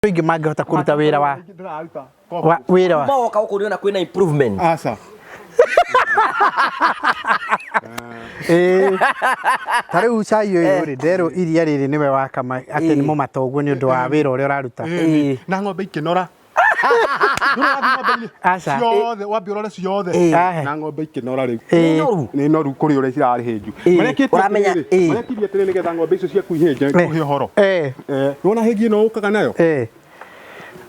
Aingĩ mangĩhota kũruta wĩra wa Ndĩraruta. wa wĩra wa Kuma woka gũkũ nĩona kwĩna improvement. Aca. Ĩĩ. Ta rĩu cai ũyũ rĩ, nderwo iria rĩrĩ nĩwe wakama atĩ nĩ mũmata ũguo nĩ ũndũ wa wĩra ũrĩa ũraruta. Ĩĩ. Na ng'ombe ikĩnora. Nĩ ũrathiĩ ng'ombe-inĩ Aca. ciothe wambe ũrore ciothe. Ahe. Na ng'ombe ikĩnora rĩu. Ĩĩ. Nĩ noru. Nĩ noru kũrĩ ũrĩa cirarĩ hĩnju. Ĩĩ. Marekĩtie Ũramenya, atĩrĩrĩ, ĩĩ. marekirie atĩrĩrĩ nĩgetha ng'ombe icio ciaku ihĩnje ngũhe ũhoro. Eh. Eh, nĩwona hĩngi ĩno ũkaga nayo? Eh.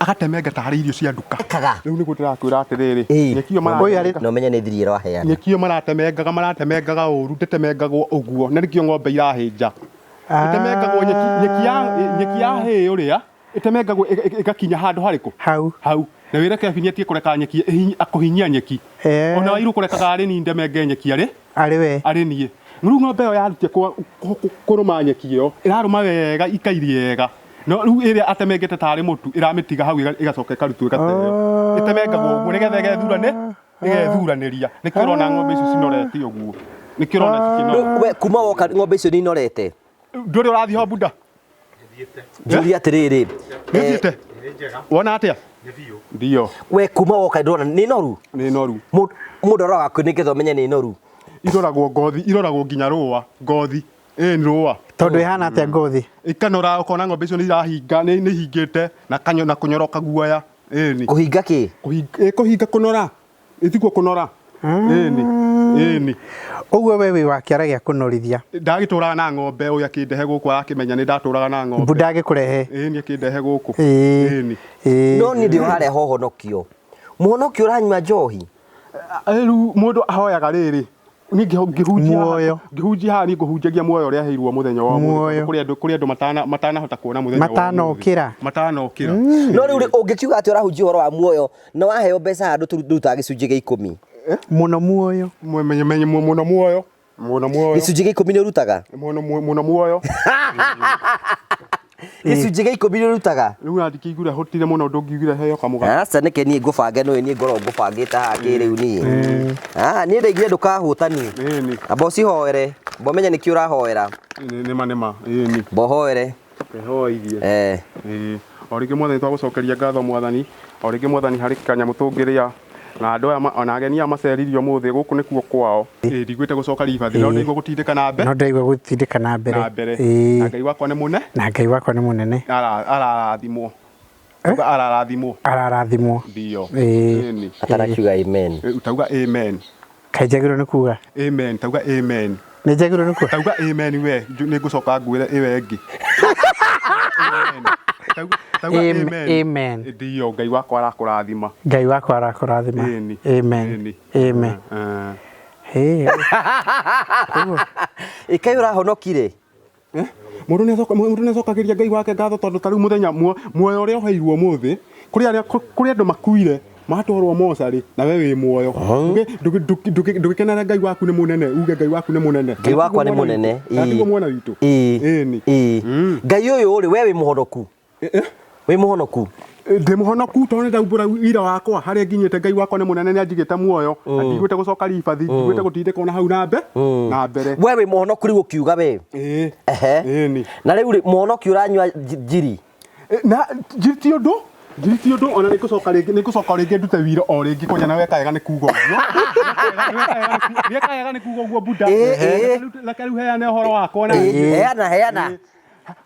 Agatemenga tarĩ irio cia nduka. Ekaga. Rĩu nĩguo ndĩrakwĩra atĩrĩrĩ, Ĩĩ. nyeki ĩyo Ũyũ arĩ- Na ũmenye nĩ thiri ĩraheana. nyeki ĩyo maratemengaga maratemengaga ũru ndĩtemengagwo ũguo na nĩkĩo ng'ombe irahĩnja. Ĩtemengagwo nyeki nyeki ya nyeki ya hay ũrĩa ĩtemengagwo ĩgakinya handũ harĩkũ? Hau. Hau. Na wĩre Kevin atige kũreka nyeki akũhinyia nyeki. Eh. Ona Wairũ kũrekaga arĩ niĩ ndemenge nyeki arĩ Arĩ we. arĩ niĩ. Rĩu ng'ombe ĩyo yarutia kũrũma nyeki ĩyo ĩrarũma wega ikai rĩega. No rĩu ĩrĩa atemengete tarĩ mũtu ĩramĩtiga hau ĩgacoka ĩkarutwo ĩgateo. Ĩtemengagwo ũguo nĩgetha ĩgethurane ĩgethuranĩria. Nĩkĩo ũrona ng'ombe icio cinorete ũguo. Nĩkĩo ũrona cikĩnora. We kuma woka ng'ombe icio nĩ inorete. Ndũrĩ ũrathiĩ ho Buda? Njũria atĩrĩrĩ. Nĩ ũthiĩte? Wona atĩa? Ndio. We kuma woka ndĩrona nĩ noru. Nĩ noru. Mũndũ aroraga kwĩ nĩgetha ũmenye nĩ noru. Iroragwo ngothi, iroragwo nginya rũa, ngothi. Ĩĩ nĩ rũa. Tondũ ĩhana atĩa ngothi? Ikanora ũkona ng'ombe icio nĩ irahinga, nĩ ihingĩte na kanyo na kũnyoroka guoya. Ĩni. Kũhinga kĩ? Kũhinga, kũhinga kũnora. Ĩtiguo kũnora. Ĩni. Ĩni. Ũguo we wĩ wa kĩara gĩa kũnorithia. Ndagĩtũraga na ng'ombe ũyũ akĩndehe gũkũ arakĩmenya nĩ ndatũraga na ng'ombe. Mbunda agĩkũrehe. Ĩni akĩndehe gũkũ. Ĩĩ. Ĩni. Ĩĩ. No niĩ ndĩ harĩa hohonokio. Mũhonokio ũranyua njohi. Rĩu mũndũ ahoyaga rĩrĩ niĩ ngĩhunjia Muoyo. Ngĩhunjia haha niĩ ngũhunjagia muoyo ũrĩa aheirwo mũthenya wa ũmũthĩ, Muoyo. tondũ kũrĩ andũ kũrĩ andũ matanahota kuona mũthenya wa ũmũthĩ. Matanokĩra. Matanokĩra. No rĩu rĩ, ũngĩkiuga atĩ ũrahunjia ũhoro wa muoyo na waheo mbeca handũ tũrutaga gĩcunjĩ gĩa ikũmi. Mũno muoyo. Menye mũno muoyo. Mũno muoyo. Gĩcunjĩ gĩa ikũmi nĩ ũrutaga? Mũno mũno muoyo. Gĩcunjĩ gĩa ikũmi nĩ ũrutaga? Rĩu na ndikĩiguire hũtire mũno ndũngiugire heo kamũgate. Aca nĩke niĩ ngũbange nĩ niĩ ngorwo ngũbangĩte haha kĩrĩu niĩ. Ah, niĩ ndaiguire ndũkahũta niĩ. Ĩni. Amba ũcihoere, amba ũmenye nĩkĩ ũrahoera. Nĩma nĩma. Ĩni. Amba ũhoere. Hoirie. Eh. Ĩĩ. O rĩngĩ mwathani twagũcokeria ngatho mwathani. O rĩngĩ mwathani harĩ kanyamũ tũngĩrĩa. Na andũ aya ona ageni aya maceririo ũmũthĩ gũkũ nĩkuo kwao. Ĩĩ ndiguĩte gũcoka ribathi no ndaigua gũtindĩka na mbere. No ndaigua gũtindĩka na mbere. Na mbere. Ĩĩ. Na Ngai wakwa nĩ mũne. Na Ngai wakwa nĩ mũnene. Ararathimwo. Ararathimwo. Ararathimwo. Ndio. Ĩĩ. Ĩni. Atarakiuga amen. Utauga amen. Kaĩ njagĩrĩirwo nĩ kuga? Amen. Tauga amen. Nĩ njagĩrĩirwo nĩ kuga? Tauga amen we, nĩ ngũcoka ngwĩre ĩyo ĩngĩ. Tauga tauga amen. Amen. Ndio, Ngai wakwa arakũrathima. Ngai wakwa arakũrathima. Ĩni. Amen. Ĩni. Amen. Hey. Ĩkai ũrahonokire. Mũndũ nĩ acokagĩria Ngai wake ngatho tondũ ta rĩu mũthenya muoyo ũrĩa ũheirwo ũmũthĩ, kũrĩ arĩa kũrĩ andũ makuire matwarwo mocarĩ na we wĩ muoyo. Ndũgĩkenere Ngai waku nĩ mũnene, uge Ngai waku nĩ mũnene. Ngai wakwa nĩ mũnene. Kana tiguo mwana witũ? Ĩĩ. Ĩni. Ĩĩ. Ngai ũyũ rĩ, we wĩ mũhonoku? Wĩ mũhonoku? Ndĩ mũhonoku tondũ nĩ ndaumbũra wira wakwa harĩa nginyĩte. Ngai wakwa nĩ mũnene, nĩ anjigĩte muoyo na ndiguĩte gũcoka ribathi, ndiguĩte gũtindĩkwo na hau na na mbere. We wĩ mũhonoku rĩu ũkiuga we? Ĩĩ. Ehe. Ĩni. Na rĩu rĩ, mũhonoki ũranyua njiri? Na njiri ti ũndũ, njiri ti ũndũ, ona nĩngũcoka rĩngĩ, nĩngũcoka rĩngĩ ndute wira o rĩngĩ kwanja na weka wega nĩ kuga ũguo. Weka wega nĩ kuga ũguo Buda. Ĩĩ, ĩĩ. Reke rĩu heane ũhoro wakwa na Ĩĩ, heana, heana.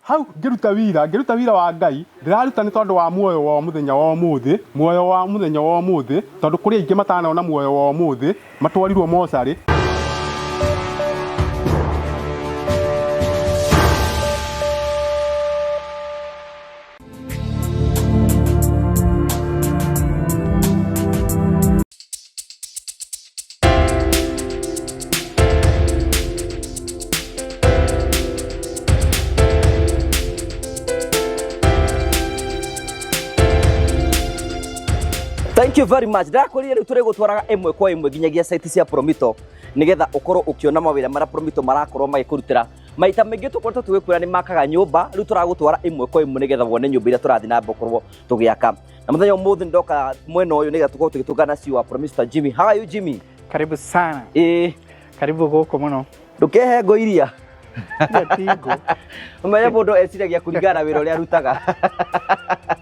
Hau ngĩruta wira, ngĩruta wira wa Ngai, ndĩraruta nĩ tondũ wa muoyo wa mũthenya wa ũmũthĩ, muoyo wa mũthenya wa ũmũthĩ, tondũ kũrĩ aingĩ matanona muoyo wa ũmũthĩ, matwarirwo mocarĩ. Thank you very much. Ndakwĩrire rĩu tũrĩgũtwaraga ĩmwe kwa ĩmwe nginyagia site cia Promito nĩgetha ũkorwo ũkĩona mawĩra marĩa Promito marakorwo magĩkũrutĩra. Maita maingĩ tũkoretwo tũgĩkwĩra nĩ makaga nyũmba, rĩu tũragũtwara ĩmwe kwa ĩmwe nĩgetha wone nyũmba iria tũrathiĩ na mbere gũkorwo tũgĩaka. Na mũthenya ũmũthĩ ndoka mwena ũyũ nĩgetha tũkorwo tũgĩtũngana na CEO wa Promista Jimmy. How are you Jimmy? Karibu sana. Ĩĩ, Karibu gũkũ mũno. ndũkehe ngo iria. Iria ti ngũ. Ũmenye mũndũ eciragia kũringana na wĩra ũrĩa arutaga.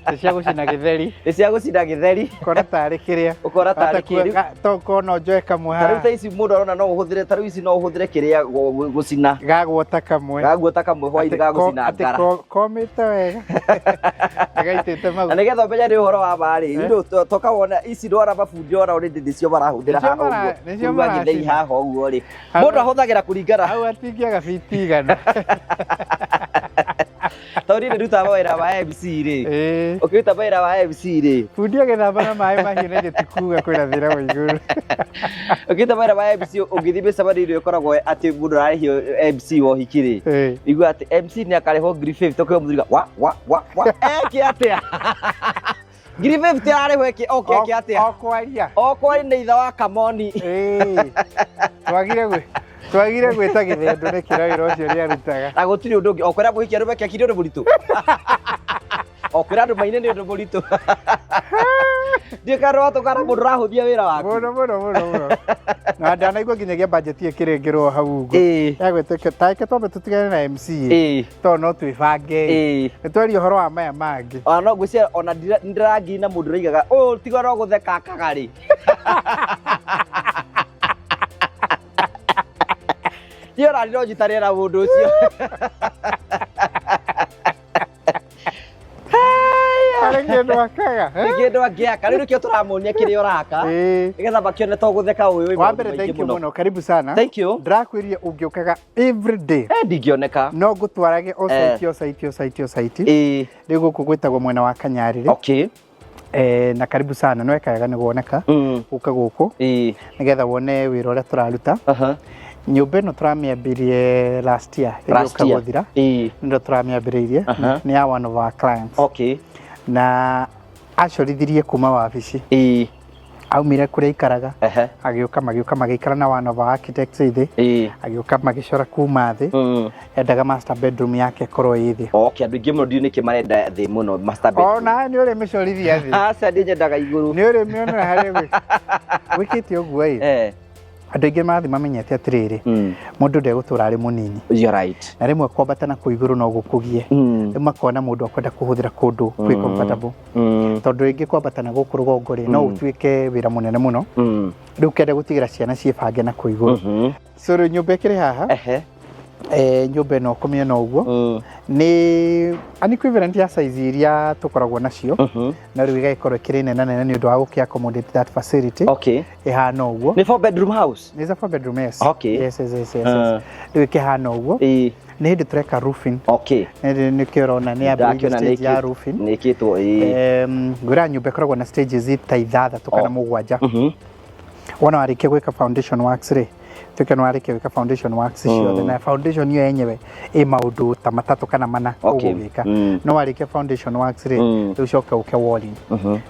Nĩ cia gũcina gĩtheri. Nĩ cia gũcina gĩtheri. Ũkona tarĩ kĩrĩa. Ũkona tarĩ kĩrĩa. To kona njoe kamwe Ta rĩu haha. ta ici mũndũ arona no ũhũthĩre, ta rĩu ici no ũhũthĩre kĩrĩa gũcina. Gagwota kamwe. Gaguota kamwe hwainĩ gagũcina Atĩ ngara. Komĩte wega. Gaitĩte Na maguta. nĩgetha ũmenye nĩ ũhoro wa ma rĩ, rĩu toka wona ici ndwara mabundi ona already nĩcio marahũthĩra Nĩcio haha ũguo. nĩcio Kũruga gĩtheri maracina. haha ũguo rĩ. Hau- Mũndũ ahũthagĩra kũringana. Hau atingĩaga biti 100. Tondũ niĩ nĩndutaga mawĩra ma MC rĩ. Ĩĩ. Ũkĩruta mawĩra ma MC rĩ. Bundi agĩthamba na maĩ mahiũ na ithuĩ tikuga kwĩna thĩna wa igũrũ. Ũkĩruta mawĩra ma MC ũngĩthiĩ mĩcemanio ĩrĩa ĩkoragwo atĩ mũndũ ararĩhio MC wa ũhiki rĩ. Ĩĩ. Igua atĩ MC nĩ akarĩhwo 50,000 ũkĩona mũthuri wa wa wa wa eke atĩa? 50,000 ararĩhwo eke oke eke atĩa? O kwaria. O kwari nĩ ithe wa Kamoni. Ĩĩ. Twagire gwĩta gĩthendo nĩ kĩra wĩra ũcio nĩarutaga. Na gũtirĩ ũndũ ũngĩ o kwĩra mũhiki arũme keki nĩ ũndũ mũritũ. O kwĩra andũ maine nĩ ũndũ mũritũ. Ndiũĩ kana nĩwatũkana mũndũ ũrahũthia wĩra waku. Mũno mũno mũno mũno. Na ndanaigua nginyagia budget ĩkĩrengерwo hau ũguo. Ĩĩ. Ya gwĩtĩka ta reke twambe tũtigane na MC. Ĩĩ. Tondũ no twĩbange. Ĩĩ. Nĩ twaria ũhoro wa maya mangĩ. Ona no ngwĩciria ona ndĩrangiri na mũndũ ũraigaga ũyũ tiga no gũtheka akaga rĩ. Ndiũĩ ona no njitanĩre na mũndũ ũcio. Harĩ kĩndũ akaga. Nĩ kĩndũ angĩaka rĩu nĩkĩo tũramuonia kĩrĩa ũraka. Ĩĩ. Nĩgetha makĩone to gũtheka ũyũ wĩ Wa maũndũ mbere maingĩ thank you mũno. mũno. Karibu sana. Thank you. Ndĩrakwĩrire ũngĩũkaga every day. Ndingĩoneka. No ngũtwarage o Eh. site o site o site o site. Ĩĩ. Rĩu gũkũ gwĩtagwo mwena wa Kanyarĩrĩ. Okay. Na karibu sana nĩ wekaga nĩ guoneka. Ũka gũkũ Ĩĩ. nĩgetha wone wĩra ũrĩa tũraruta. Aha. Nyũmba ĩno tũramĩambirie last year Last ĩgĩũka year. gũthira. Ĩĩ. Nĩrĩo tũramĩambĩrĩirie. Aha. Nĩ ya one of our clients. Okay. Na acorithirie kuma wabici. Ĩĩ. Aumire kũrĩa aikaraga. Ehe. Agĩũka magĩũka magĩikara na one of our architects thĩ. Ĩĩ. Agĩũka magĩcora kuma thĩ. Endaga master bedroom yake ĩkorwo ĩ thĩ. Okay, andũ aingĩ mũno ndiũĩ nĩkĩ marenda thĩ mũno master bedroom. Ona nĩ ũrĩmĩcorithia thĩ. Aca niĩ nyendaga igũrũ. Nĩ ũrĩmĩonera harĩa gwĩkĩte ũguo ĩ. Andũ aingĩ marathiĩ mamenyete atĩrĩrĩ, mũndũ ndegũtũra arĩ mũnini. You're right. Na rĩmwe kwambata na kũu igũrũ no gũkũgie. Rĩu makona mũndũ akwenda kũhũthĩra kũndũ kwĩ comfortable. Tondũ rĩngĩ kwambata na gũkũ rũgongo rĩ, no ũtuĩke wĩra mũnene mũno. Rĩu ũkenda gũtigĩra ciana ciĩbange na kũu igũrũ. So rĩu nyũmba ĩkĩrĩ haha. Nyũmba ĩno ũkũmĩona ũguo. Nĩ an equivalent ya size iria tũkoragwo nacio. Na rĩu ĩgagĩkorwo ĩkĩrĩ nene nene nĩ ũndũ wa gũkĩ accommodate that facility. Okay. Ĩhana ũguo. Nĩ 4 bedroom house? Nĩ a 4 bedroom, yes. Okay. Yes, yes, yes, yes, yes. Rĩu ĩkĩhana ũguo. Nĩ hĩndĩ tũreka roofing. Okay. Nĩkĩo ũrona nĩ Ndakĩona yambĩrĩirie stage ya roofing. Nĩ ĩkĩtwo, ĩĩ. Ngwĩra nyũmba ĩkoragwo na stages ta 6 kana 7. Wona warĩkia gwĩka foundation works rĩ, tuĩke nĩ warĩkia gwĩka foundation works ciothe, na foundation ĩyo yenyewe ĩ maũndũ ta 3 kana 4 ũgũgĩka. No warĩkia foundation works rĩ, rĩu ũcoke ũke walling.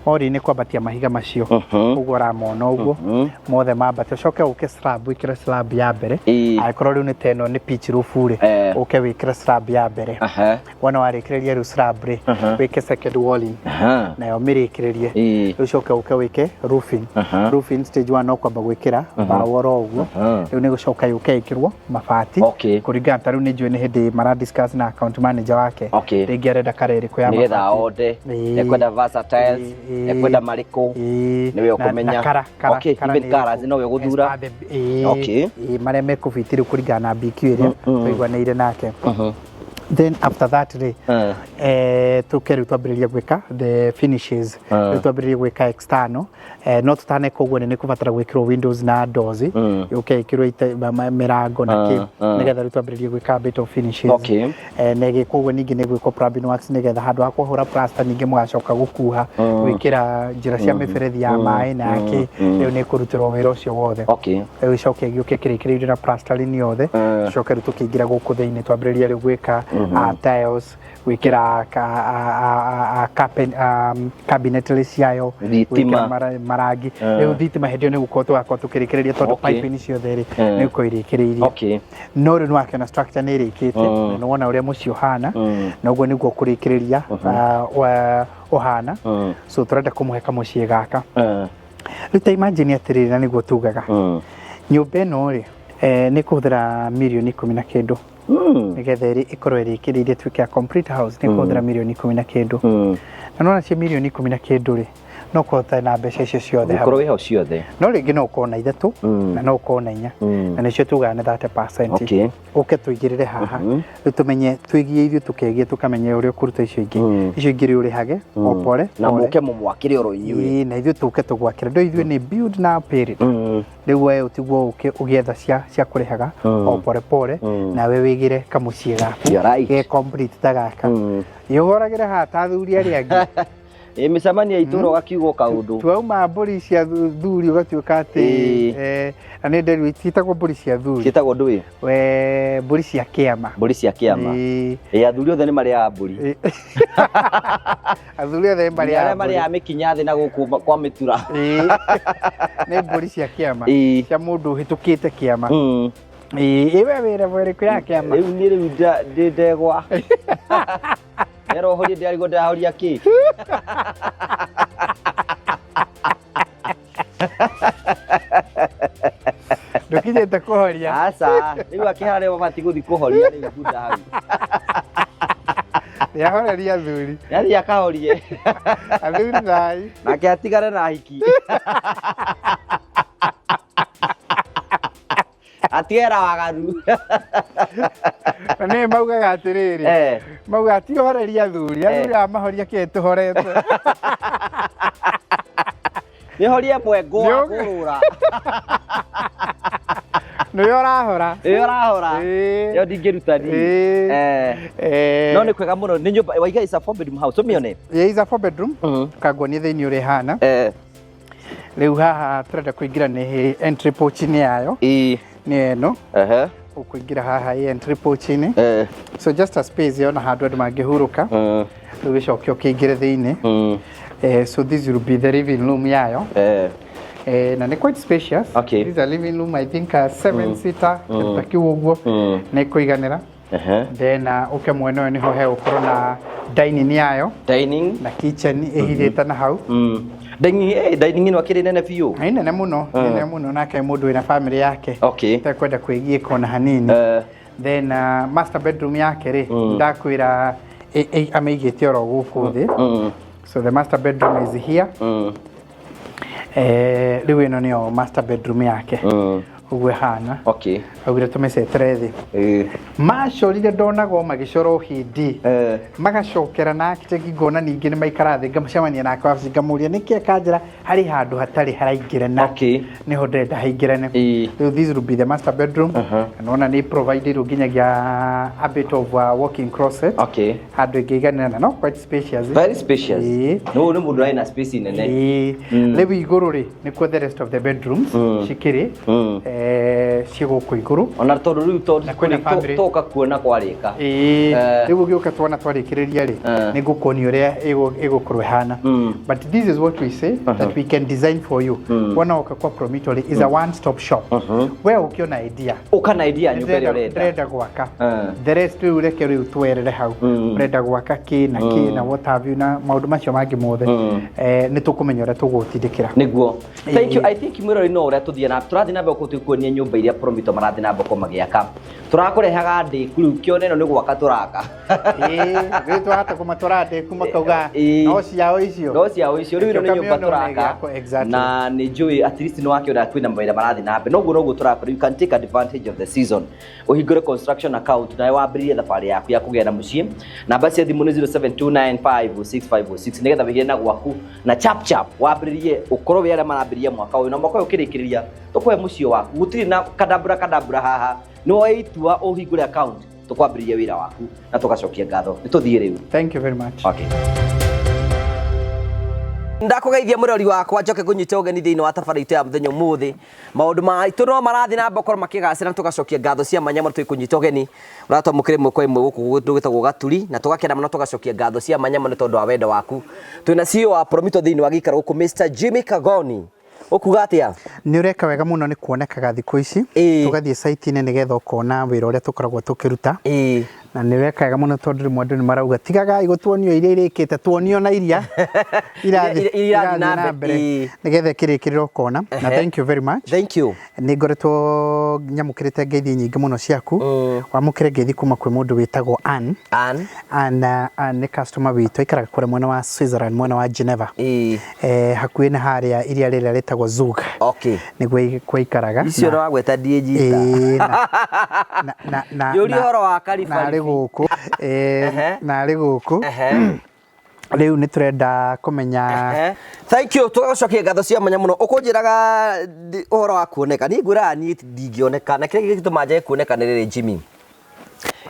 Walling nĩ kwambatia mahiga macio ũguo ũramona ũguo mothe mambate, ũcoke ũke slab, wĩkĩre slab ya mbere. Angĩkorwo rĩu nĩ ta ĩno nĩ pitch roof rĩ, ũke wĩkĩre slab ya mbere. Wona warĩkĩrĩria rĩu slab rĩ, wĩke second walling. Nayo mĩrĩkĩrĩrie. Rĩu ũcoke ũke wĩke roofing. Roofing stage 1 no kwamba gwĩkĩra mbaũ oro ũguo. Rĩu nĩ gũcoka yũke ĩkĩrwo mabati. Kũringana ta rĩu nĩ njũĩ nĩ hĩndĩ mara discuss na account manager wake. Rĩngĩ arenda kara ĩrĩkũ ya Nĩgetha mabati. ode, ekwenda versatiles, ekwenda marĩkũ, nĩwe ũkũmenya. Na kara, kara, Okay, kara even nĩ colours ĩrĩkũ. nowe ũgũthura. As per the, marĩa mekũbiti rĩu kũringana na BQ ĩrĩa tũiguanĩire nake. Then after that rĩ, tũke rĩu twambĩrĩrie gwĩka the finishes. Rĩu twambĩrĩrie gwĩka external. No tũtaneka ũguo nĩ kũbatara gwĩkĩrwo windows na doors. Yũke ĩkĩrwo mĩrango na kĩ, nĩgetha rĩu twambĩrĩrie gwĩka bit of finishes. Na ĩgĩkwo ũguo ningĩ nĩ gwĩkwo plumbing works nĩgetha handũ ha kũhũra plaster ningĩ mũgacoka gũkuha gwĩkĩra njĩra cia mĩberethi ya maĩ na kĩ, rĩu nĩ kũrutĩrwo wĩra ũcio wothe. Rĩu ĩcoke ĩgĩũke kĩrĩkĩrĩirio na plastering yothe. Tũcoke rĩu tũkĩingĩra gũkũ thĩinĩ twambĩrĩrie rĩu gwĩka tiles, gwĩkĩra cabinetry ciayo, Thitima. gwĩkĩra marangi. Rĩu thitima hĩndĩ ĩyo nĩ gũkorwo tũgakorwo tũkĩrĩkĩrĩria tondũ piping ciothe rĩ, nĩ gũkorwo irĩkĩrĩirie. No rĩu nĩwakĩona structure nĩ ĩrĩkĩte, na nĩwona ũrĩa mũciĩ ũhana, na ũguo nĩguo kũrĩkĩrĩria ũhana. So tũrenda kũmũhe kamũciĩ gaka. Rĩu ta imagine atĩrĩrĩ, na nĩguo tugaga nyũmba ĩno rĩ, nĩ kũhũthĩra mirioni 10 na kĩndũ. Nĩgetha ĩkorwo ĩrĩkĩrĩirie ĩtuĩke ya complete house, nĩ kũhũthĩra mirioni 10 na kĩndũ. Na nona cia mirioni 10 na kĩndũ rĩ, no kũhota na mbeca icio ciothe hamwe. Ũkorwo wĩho ciothe. No rĩngĩ no ũkorwo na 3 na no ũkorwo na 4 na nĩcio tugaga nĩ 30%. Ũke tũigĩrĩre haha, rĩu tũmenye twĩgie ithuĩ, tũkegie, tũkamenye ũrĩa ũkũruta icio ingĩ. Icio ingĩ rĩ, ũrĩhage o pore Na pore. mũke mũmwakĩre oro inyuĩ. Ĩĩ, na ithuĩ tũke tũgwakĩre. Ndũ ithuĩ nĩ build na pay later. Rĩu we ũtigwo ũke ũgĩetha cia kũrĩhaga o pore pore, nawe wĩgĩre kamũciĩ gaku You're right. ge complete ta gaka. Ĩũhoragĩre haha ta athuri arĩa angĩ. Ĩ mĩcemanio ya itũũra ũgakiugwo kaũndũ. Twauma mbũri cia thuri ũgatuĩka atĩ na nĩ nderu itiĩtagwo mbũri cia thuri. Ciĩtagwo ndũĩ? We mbũri cia kĩama. Mbũri cia kĩama. Ĩĩ. Ĩ athuri othe nĩ marĩaga mbũri. Ĩĩ. Athuri othe nĩ Nginya arĩa marĩaga mbũri. marĩaga mĩkinya thĩ na gũkũ kwa mĩtura. Ĩĩ. Nĩ mbũri cia kĩama. Cia mũndũ ũhĩtũkĩte kĩama. Ĩĩ, ĩ we wĩ level ĩrĩkũ ya kĩama? Rĩu niĩ rĩu ndĩ ndegwa. Rero horie ndĩrarigwo ndĩrahoria kĩ. Ndũkinyĩte kũhoria. Aca, rĩu akĩhara rĩo mabatiĩ gũthiĩ kũhoria rĩu ngunda hau. Nĩahoreria athuri. Nĩathiĩ akahorie. Athuri thai. Nake atigane na hiki. Atigane na waganu. Na nĩ maugaga atĩrĩrĩ. Maugaga ti ũhoreria athuri. Athuri aya mahoria kĩĩ tũhorete. Nĩ horie mwengo wa kũrũra. Nĩwe ũrahora. Nĩwe ũrahora. Ĩyo ndingĩruta niĩ. No nĩ kwega mũno, nĩ nyũmba waiga is a 4 bedroom house, ũmĩone. Yeah, is a 4 bedroom. Kanguonie thĩinĩ ũrĩa ĩhana. Rĩu haha tũrenda kũingĩra nĩ entry porch-inĩ yayo. Nĩ ĩno. Ũkũingĩra haha ĩ entry porch-inĩ. So just a space yona handũ andũ mangĩhurũka. Rĩu gĩcoke ũkĩingĩre thĩinĩ. So this will be the living room yayo. Na nĩ quite spacious. This is a living room, I think a 7 seater, kĩndũ ta kĩu ũguo. Nĩ kũiganĩra. Then ũke mwena ũyũ nĩho hegũkorwo na dining yayo. Dining. Na kitchen ĩhithĩte na hau. Dining, dining ĩno akĩrĩ nene biũ. Nĩ nene mũno, nĩ nene mũno, nake mũndũ wĩna family yake. Ũtekwenda kwĩgiĩka ona hanini. Then master bedroom yake rĩ, ndakwĩra amĩigĩte oro gũkũ thĩ. So the master bedroom is here. Rĩu ĩno nĩyo master bedroom yake. Ũguo ĩhana. Augire tũmĩcetere thĩ. Macorire ndonagwo magĩcora ũhindi. Magacokera na architect ngona ningĩ nĩ maikara thĩ, ngamũcemania nake wabici ngamũria nĩkĩ akanjĩra harĩ handũ hatarĩ haraingĩrana. Nĩho ndĩrenda haingĩrane. Rĩu this will be the master bedroom. Na nĩwona nĩ provided nginyagia a bit of walk-in closet. Handũ ĩngĩiganĩra na no quite spacious. Very spacious. No nĩ mũndũ arĩ na space nene. Rĩu igũrũ rĩ, nĩkuo the rest of the bedrooms cikĩrĩ. Ciĩ gũkũ igũrũ. Ona tondũ rĩu tondũ Na kwĩna family. toka kuona kwarĩka. Rĩu ũgĩũka tuona twarĩkĩrĩria rĩ, nĩ ngũkuonia ũrĩa ĩgũkorwo ĩhana. But this is what we say that we can design for you. Wona woka kwa Promito rĩ, is a one stop shop. We ũkĩona idea. Ũka na idea nyũmba ĩrĩa ũrenda. Ndĩrenda gwaka. The rest rĩu reke rĩu twerere hau. Ũrenda gwaka kĩ na kĩ na what have you na maũndũ macio mangĩ mothe. Nĩ tũkũmenya ũrĩa tũgũtindĩkĩra. Nĩguo. Thank you. I think mwĩrori no ũrĩa tũthiĩ na tũrathiĩ na mbere gũkuonia nyũmba iria Promito marathiĩ na mbere magĩaka. Tũrakũrehaga ndĩku rĩu kĩone ĩno nĩ gwaka tũraka. Rĩu twahota kũmatwara ndĩku makauga no ciao icio. No ciao icio. Rĩu ĩno nĩ nyũmba tũraka. Na nĩ njũĩ at least nĩ wakĩona kwĩna mawĩra marathiĩ na mbere. Noguo noguo tũrakora. You can take advantage of the season. Ũhingũre construction account nawe wambĩrĩrie thabarĩ yaku ya kũgĩa na mũciĩ. Namba cia thimũ nĩ 0729565006 nĩgetha wĩgĩre na gwaku na chap chap wambĩrĩrie ũkorwo wĩ arĩa marambĩrĩria mwaka ũyũ na mwaka ũyũ ũkĩrĩkĩrĩria tũkũhe mũciĩ waku. Gũtirĩ na kadambura kadambura haha. Nĩ woe itua ũhingũre account tũkwambĩrĩrie wĩra waku na tũgacokia ngatho. Nĩ tũthiĩ rĩu. Thank you very much. Okay. Ndakũgeithia mũrori wakwa njoke ngũnyite ũgeni thĩinĩ wa tabarĩra itũ ya mũthenya ũmũthĩ. Maũndũ maitũ no marathiĩ na mbere gũkorwo makĩgacĩra na tũgacokia ngatho cia mwanya mũno tũgĩkũnyita ũgeni. Ũratwamũkĩra ĩmwe kwa ĩmwe gũkũ kũndũ gwĩtagwo Gaturi na tũgakena mũno tũgacokia ngatho cia mwanya mũno tondũ wa wendo waku. Twĩna CEO wa Promito thĩinĩ wa gĩikaro gũkũ Mr Jimmy Kagoni. Ũkuga atĩa? Nĩ ũreka wega mũno nĩ kuonekaga thikũ ici. Tũgathiĩ site-inĩ nĩgetha ũkona wĩra ũrĩa tũkoragwo tũkĩruta. Na nĩ weka wega mũno tondũ rĩmwe andũ nĩ marauga tigagai gũtuonio iria irĩkĩte, tuonio na iria irathiĩ Iria irathiĩ na na mbere. mbere Ĩĩ. nĩgetha ĩkĩrĩkĩrĩra ũkona. Na thank you very much. Thank you. Nĩ ngoretwo nyamũkĩrĩte ngeithi nyingĩ mũno ciaku. Wamũkĩre ngeithi kuma kwĩ mũndũ wĩtagwo Ann. Ann. Ann, Ann nĩ customer witũ, aikaraga kũrĩa mwena wa Switzerland, mwena wa Geneva. Ĩĩ. Hakuhĩ na harĩa iria rĩrĩa rĩtagwo Zug. Okay. Nĩguo kwaikaraga. Icio no wagweta ndiĩ njita. Ĩĩ, na Njũria ũhoro wa na Karibaribi. arĩ gũkũ. Ehe. Na arĩ gũkũ. Ehe. Rĩu nĩ tũrenda kũmenya. Thank you, tũgacokia ngatho cia mwanya mũno. Ũkũnjĩraga ũhoro wa kuoneka, niĩ ngwĩraga niĩ ndingĩoneka, na kĩrĩa gĩgĩtũma njage kuoneka nĩ rĩrĩ, Jimmy,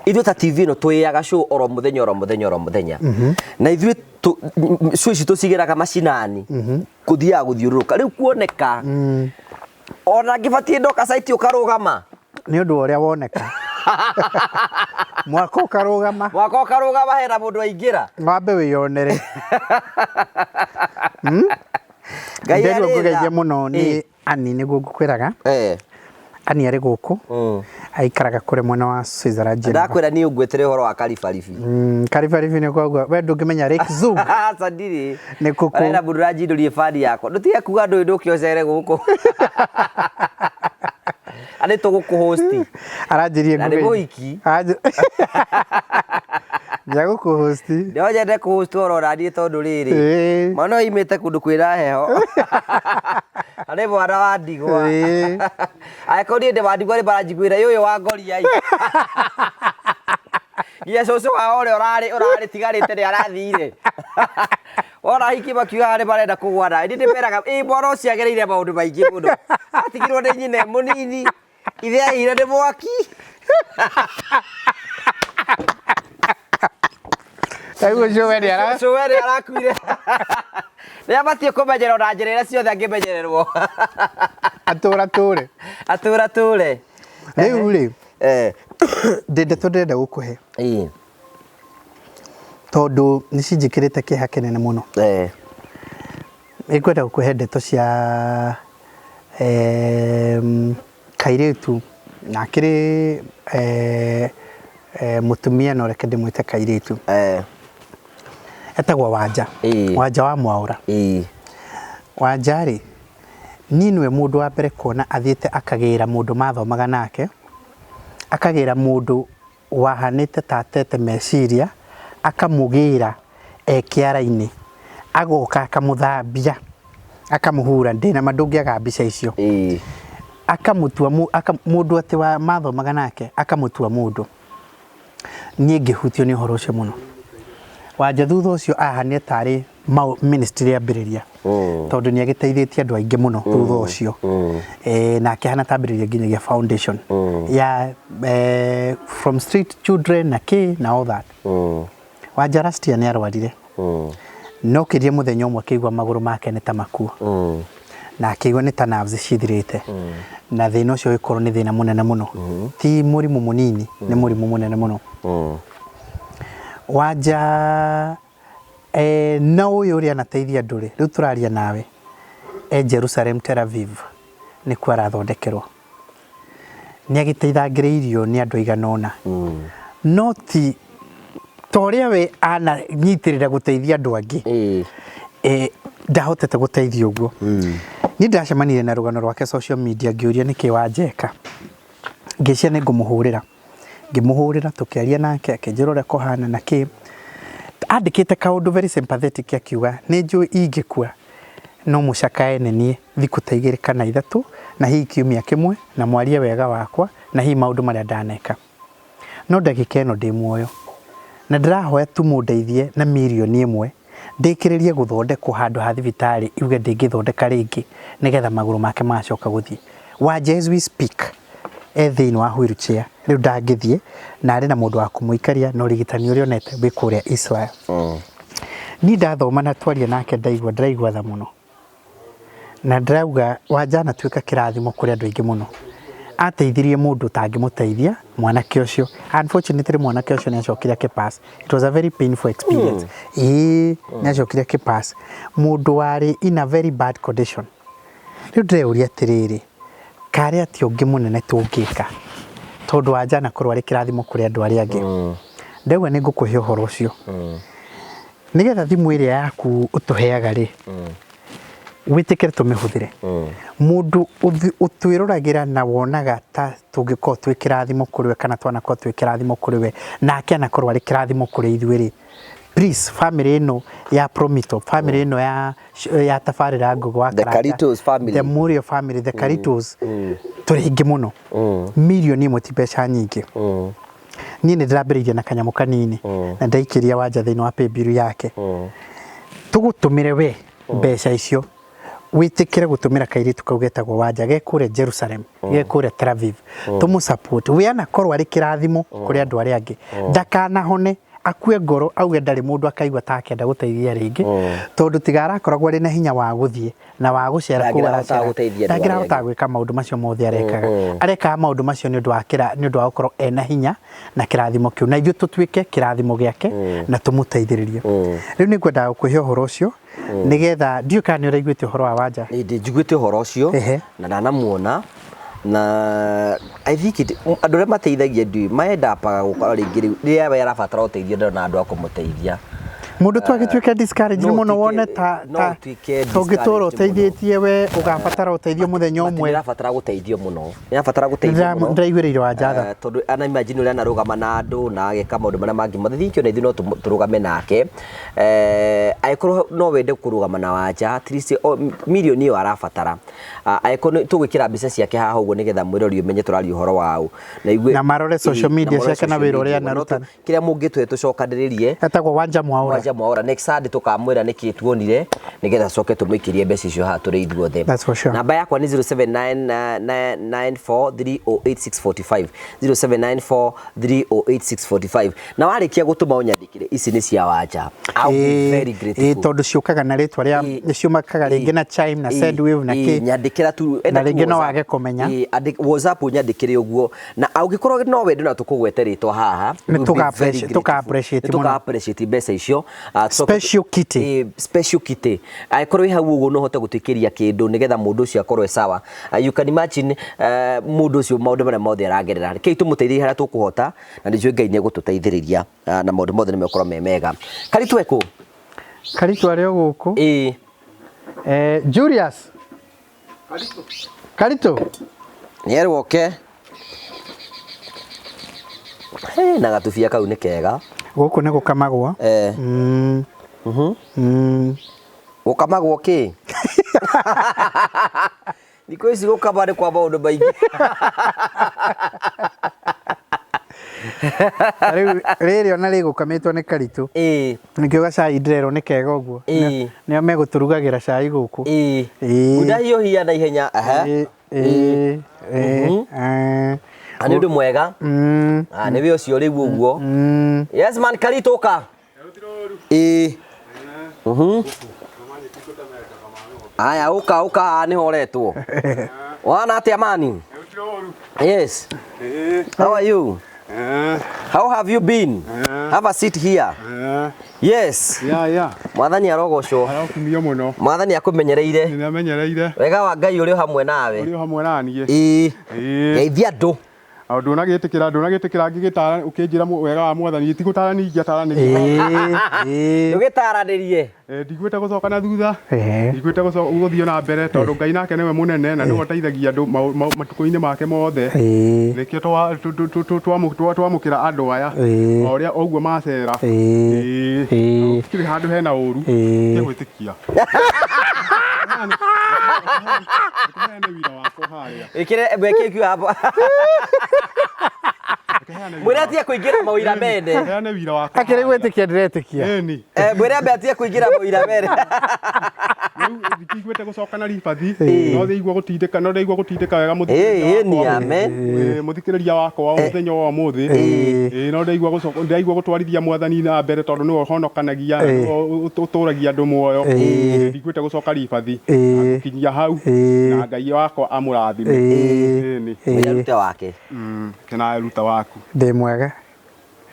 ithuĩ ta TV ĩno twĩyaga show oro mũthenya oro mũthenya oro mũthenya, na ithuĩ show ici tũcigĩraga macinani, kũthiaga gũthiũrũrũka, rĩu kuoneka ona ngĩbatiĩ ndoka site ũkarũgama. Nĩ ũndũ wa ũrĩa woneka, mwaka ũkarũgama. Mwaka ũkarũgama, hena mũndũ aingĩra. Wambe wĩyonere. Ngai Nderwo arĩ tha. ngũgeithia mũno nĩ Ani, nĩguo ngũkwĩraga. Ani arĩ gũkũ, aikaraga kũrĩa mwena wa Switzerland, Geneva. Ndakwĩra niĩ ũngwĩtere ũhoro wa Karibaribi. Karibaribi nĩ kwauga we ndũngĩmenya Lake Zug. Aca, ndirĩ. Nĩ kũkũ. Arenda mũndũ ũranjindũrie bandi yakwa, ndũtige kuga ndũĩ, ndũke ũcere gũkũ arĩ tũgũkũhosti. Aranjĩrie Na nĩ mũhiki. Nĩagũkũhosti. No nyende kũhost oro naniĩ tondũ rĩrĩ, mwana ũyũ oimĩte kũndũ kwĩna heho na nĩ mwana wa ndigwa. Angĩkorwo niĩ ndĩ wa ndigwa, nĩ maranjiguĩra ĩ ũyũ wa ngoriai, nginya cũcũ wao ũrĩa ũrarĩ tigarĩte nĩ arathire. Wona hiki makiugaga nĩ marenda kũgũa nawe, niĩ ndĩmeraga ĩ mwana ũcio agereire maũndũ maingĩ mũno, atigirwo nĩ nyina e mũnini, ithe ahire nĩ mwaki. Rĩu ũcio we nĩ ara Cũwe nĩ arakuire, nĩ abatiĩ kũmenyerwo na njĩra iria ciothe angĩmenyererwo. Atũra tũre. Atũra tũre. Rĩu rĩ, ndĩ ndeto ndĩrenda gũkũhe tondũ nĩ cinjĩkĩrĩte kĩeha kĩnene mũno. Nĩngwenda gũkũhe ndeto cia kairĩtu na akĩrĩ mũtumia, no reke ndĩmwĩte kairĩtu. Etagwo Wanja. Wanja wa Mwaũra. Wanja rĩ, niĩ nĩwe mũndũ wa mbere kuona athiĩte akagĩra mũndũ mathomaga nake, akagĩra mũndũ wahanĩte ta atete meciria, akamũgĩra e kĩara-inĩ, agoka akamũthambia, akamũhura, ndĩna ma ndũngĩaga mbica icio. Akamũtua mũndũ atĩ wa mathomaga nake, akamũtua mũndũ. Niĩ ngĩhutio nĩ ũhoro ũcio mũno. Wanja thutha ũcio ahanire tarĩ ministry ambĩrĩria, tondũ nĩ agĩteithĩtie andũ aingĩ mũno thutha ũcio. Na akĩhana tambĩrĩria nginyagia foundation ya from street children na kĩ na all that. Wanja last year nĩ arwarire, no kĩrie mũthenya ũmwe akĩigua magũrũ make nĩ ta makua, na akĩigua nĩ ta nerves cithirĩte, na thĩna ũcio ũgĩkorwo nĩ thĩna mũnene mũno, ti mũrimũ mũnini, nĩ mũrimũ mũnene mũno. Wanja na ũyũ ũrĩa anateithia andũ rĩ, rĩu tũraria nawe e Jerusalem, Tel Aviv, nĩkuo arathondekerwo. Nĩ agĩteithangĩrĩirio nĩ andũ aigana ũna, no ti ta ũrĩa we ananyitĩrĩra gũteithia andũ angĩ. Ndahotete gũteithia ũguo. Niĩ ndacemanirie na rũgano rwake social media, ngĩũria nĩkĩ Wanjeka, ngĩcia nĩ ngũmũhũrĩra, ngĩmũhũrĩra, tũkĩaria nake, akĩnjĩra ũrĩa kũhana na kĩ. Andĩkĩte kaũndũ very sympathetic, akiuga nĩ njũĩ ingĩkua no mũcakae nĩ niĩ thikũ ta 2 kana 3 na hihi kiumia kĩmwe, na mwarie wega wakwa na hihi maũndũ marĩa ndaneka, no ndagĩka ĩno ndĩ muoyo na ndĩrahoya tu mũndeithie na mirioni 1 ndĩkĩrĩrie gũthondekwo handũ ha thibitarĩ iuge ndĩngĩthondeka rĩngĩ, nĩgetha magũrũ make magacoka gũthiĩ. Wanja as we speak e thĩinĩ wa wheelchair, rĩu ndangĩthiĩ, na arĩ na mũndũ wa kũmũikaria, na ũrigitani ũrĩa onete wĩ kũrĩa Israel. Niĩ ndathoma na twaria nake, ndaigua ndĩraigua tha mũno, na ndĩrauga Wanja anatuĩka kĩrathimo kũrĩ andũ aingĩ mũno. Ateithirie mũndũ ũtangĩmũteithia, mwanake ũcio. Unfortunately mwanake ũcio nĩ acokire akĩpass. It was a very painful experience. Ĩĩ, nĩ acokire akĩpass, mũndũ warĩ in a very bad condition. Rĩu ndĩreyũria atĩrĩrĩ, karĩ atĩa ũngĩ mũnene tũngĩka, tondũ Wanja anakorwo arĩ kĩrathimo kũrĩ andũ arĩa angĩ. Ndauga nĩ ngũkũhe ũhoro ũcio nĩgetha thimũ ĩrĩa yaku ũtũheaga rĩ, wĩtĩkĩre tũmĩhũthĩre. Mũndũ ũtwĩroragĩra na wonaga ta tũngĩkorwo twĩ kĩrathimo kũrĩ we kana twanakorwo twĩ kĩrathimo kũrĩ we, nake anakorwo arĩ kĩrathimo kũrĩ ithuĩ rĩ, please, family ĩno ya Promito, family ĩno ya tabarĩra Ngũgĩ wa The Karanja, Karitos family. The Murio family, the Karitos, tũrĩ aingĩ mũno. 1 million ti mbeca nyingĩ. Niĩ nĩ ndĩrambĩrĩirie na kanyamũ kanini na ndaikĩria Wanja thĩinĩ wa paybill yake. Tũgũtũmĩre we mbeca icio, wĩtĩkĩre gũtũmĩra kairĩtu kau getagwo Wanja ge kũrĩa Jerusalem, ge kũrĩa Tel Aviv, tũmũ support. We anakorwo arĩ kĩrathimo kũrĩ andũ arĩa angĩ, ndakanahone akue ngoro auge ndarĩ mũndũ akaigua ta akenda gũteithia rĩngĩ, tondũ tiga arakoragwo arĩ na hinya wa gũthiĩ na wa gũcera kũu Ndangĩrahota aracera, gũteithia andũ arĩa ndangĩrahota angĩ. Gwĩka maũndũ macio mothe arekaga. Arekaga maũndũ macio nĩ ũndũ wa kĩra nĩ ũndũ wa gũkorwo ena hinya na kĩrathimo kĩu, na ithuĩ tũtuĩke kĩrathimo gĩake na tũmũteithĩrĩrie. Rĩu nĩ ngwendaga gũkũhe ũhoro ũcio nĩgetha, ndiũĩ kana nĩ ũraiguĩte ũhoro wa Wanja. Nĩ ndĩ njiguĩte ũhoro ũcio. Na ndanamuona, na I think it, andũ arĩa mateithagia ndiũĩ maendapaga gũkora rĩngĩ rĩu rĩrĩa we arabatara ũteithio ndarona andũ a kũmũteithia. Mũndũ tu agĩtuĩke discouraged no mũno, wone ta no ta ũtuĩke tũngĩtũra discouraged mũno. Ũteithĩtie we ũgabatara ũteithio mũthenya ũmwe. Nĩrabatara gũteithio mũno, nĩrabatara gũteithio mũno. Ndĩraiguĩrĩire Wanja tha. Tondũ ana imagine ũrĩa anarũgama na andũ na ageka maũndũ marĩa mangĩ mothe. Think ona ithuĩ no tũrũgame nake. Angĩkorwo no wende kũrũgama na Wanja, at least mirioni ĩyo arabatara. Ah, angĩkorwo tũgwĩkĩra mbica ciake haha ũguo nĩgetha mwĩrori ũmenye tũraria ũhoro waũ na igue. Na marore social media na marore ciake na social wĩra ũrĩa media. No anaruta. Kĩrĩa mũngĩtũhe tũcokanĩrĩrie. Etagwo Wanja Mwaũra. Wanja Mwaũra. Next Sunday tũkamwĩra nĩkĩ tuonire nĩgetha tũcoke tũmũikĩrie mbeca icio haha tũrĩ ithuothe. That's for sure. Namba yakwa nĩ 0794308645, 0794308645, na warĩkia gũtũma ũnyandĩkĩre ici nĩ cia Wanja. I'll be very grateful. Tondũ ciũkaga na rĩtwa rĩa nĩ ciũmakaga rĩngĩ na Chime na Sendwave na kĩ. Nyandĩkĩra tu. Na rĩngĩ no wage kũmenya. WhatsApp ũnyandĩkĩre ũguo, na angĩkorwo no wende na tũkũgwete rĩtwa haha, Nĩ we'll be very grateful. tũka appreciate Nĩ tũka mũno. Appreciate mbeca icio. Ah, Special kitty. Special kitty, angĩkorwo wĩ hau ũguo no ũhote gũtwĩkĩria kĩndũ nĩgetha mũndũ ũcio akorwo e sawa. Ah, you can imagine mũndũ ũcio maũndũ marĩa mothe aragerera. Rekei tũmũteithie harĩa tũkũhota, na nĩ njũĩ Ngai nĩ egũtũteithĩrĩria, na maũndũ mothe nĩ megũkorwo me mega. Karitũ ekũ? Karitũ arĩ o gũkũ. Julius Karitũ. Nĩ oke. Hey, na gatubia kau nĩ kega. Gũkũ nĩ gũkamagwo. Gũkamagwo kĩ? Thikũ ici gũkama nĩ kwa maũndũ maingĩ. Ta rĩu rĩrĩ ona rĩgũkamĩtwo nĩ Karitũ. Nĩkĩo gacai ndĩrerwo nĩ kega ũguo. Nĩo megũtũrugagĩra cai gũkũ. Ndahiũhia na ihenya. Aha. Ĩĩ, ĩĩ. Na nĩ ũndũ mwega. Ah, nĩ wĩ ũcio rĩu ũguo. Yes man, Karitũ ũka. Ĩĩ. Aya, ũka ũka haha nĩho ũretwo. Wana atĩa mani? Yes. How are you? How have you been? Have a seat here. Yes. Ya. Mwathani arogocwo. Arokumio mũno. Mwathani akũmenyereire. Nĩ amenyereire. Wega wa Ngai ũrĩ o hamwe nawe. Ũrĩ o hamwe na niĩ. Ĩĩ. Geithia andũ. O ndũnagĩtĩkĩra ngĩgĩtara ũkĩnjĩra wega wa mwathani tigũtarani ingĩataranĩria. Ĩĩ. Ndũgĩtaranĩrie. Ndigwĩte gũcoka na thutha. Ĩĩ. Ndigwĩte gũthiĩ na mbere tondũ Ngai nake nĩwe mũnene na nĩwe ũteithagia andũ matukũ-inĩ make mothe. Nĩkĩo twamũkĩra andũ aya o ũrĩa ũguo macera. Ĩĩ. Gũtirĩ handũ hena ũru. Gwĩtĩkia. Heane wĩra wakwa harĩa. Ĩkĩre weke kiu hapo. Mwĩre atige kũingĩra mawĩra mene. Heane wĩra wakwa. Akĩrĩ gwĩtĩkia ndĩretĩkia. Ĩni. Mwĩre ambe atige kũingĩra mawĩra mene. Rĩu ndingĩiguĩte gũcoka na ribathi no ndĩigua gũtindĩka, no ndĩigua gũtindĩka wega Ĩĩ, mũthikĩrĩria ĩni, wakwa. amen. Mũthikĩrĩria wakwa wa mũthenya wa ũmũthĩ. Ĩĩ, no ndĩigua gũcoka, ndĩraigua gũtwarithia mwathani na mbere tondũ nĩwe ũhonokanagia na nĩwe ũtũragia andũ muoyo. Ndiguĩte gũcoka ribathi. Gũkinyia hau na Ngai wakwa amũrathime. Ĩni. Mwĩre arute wake. Kena ruta waku. Ndĩ mwega.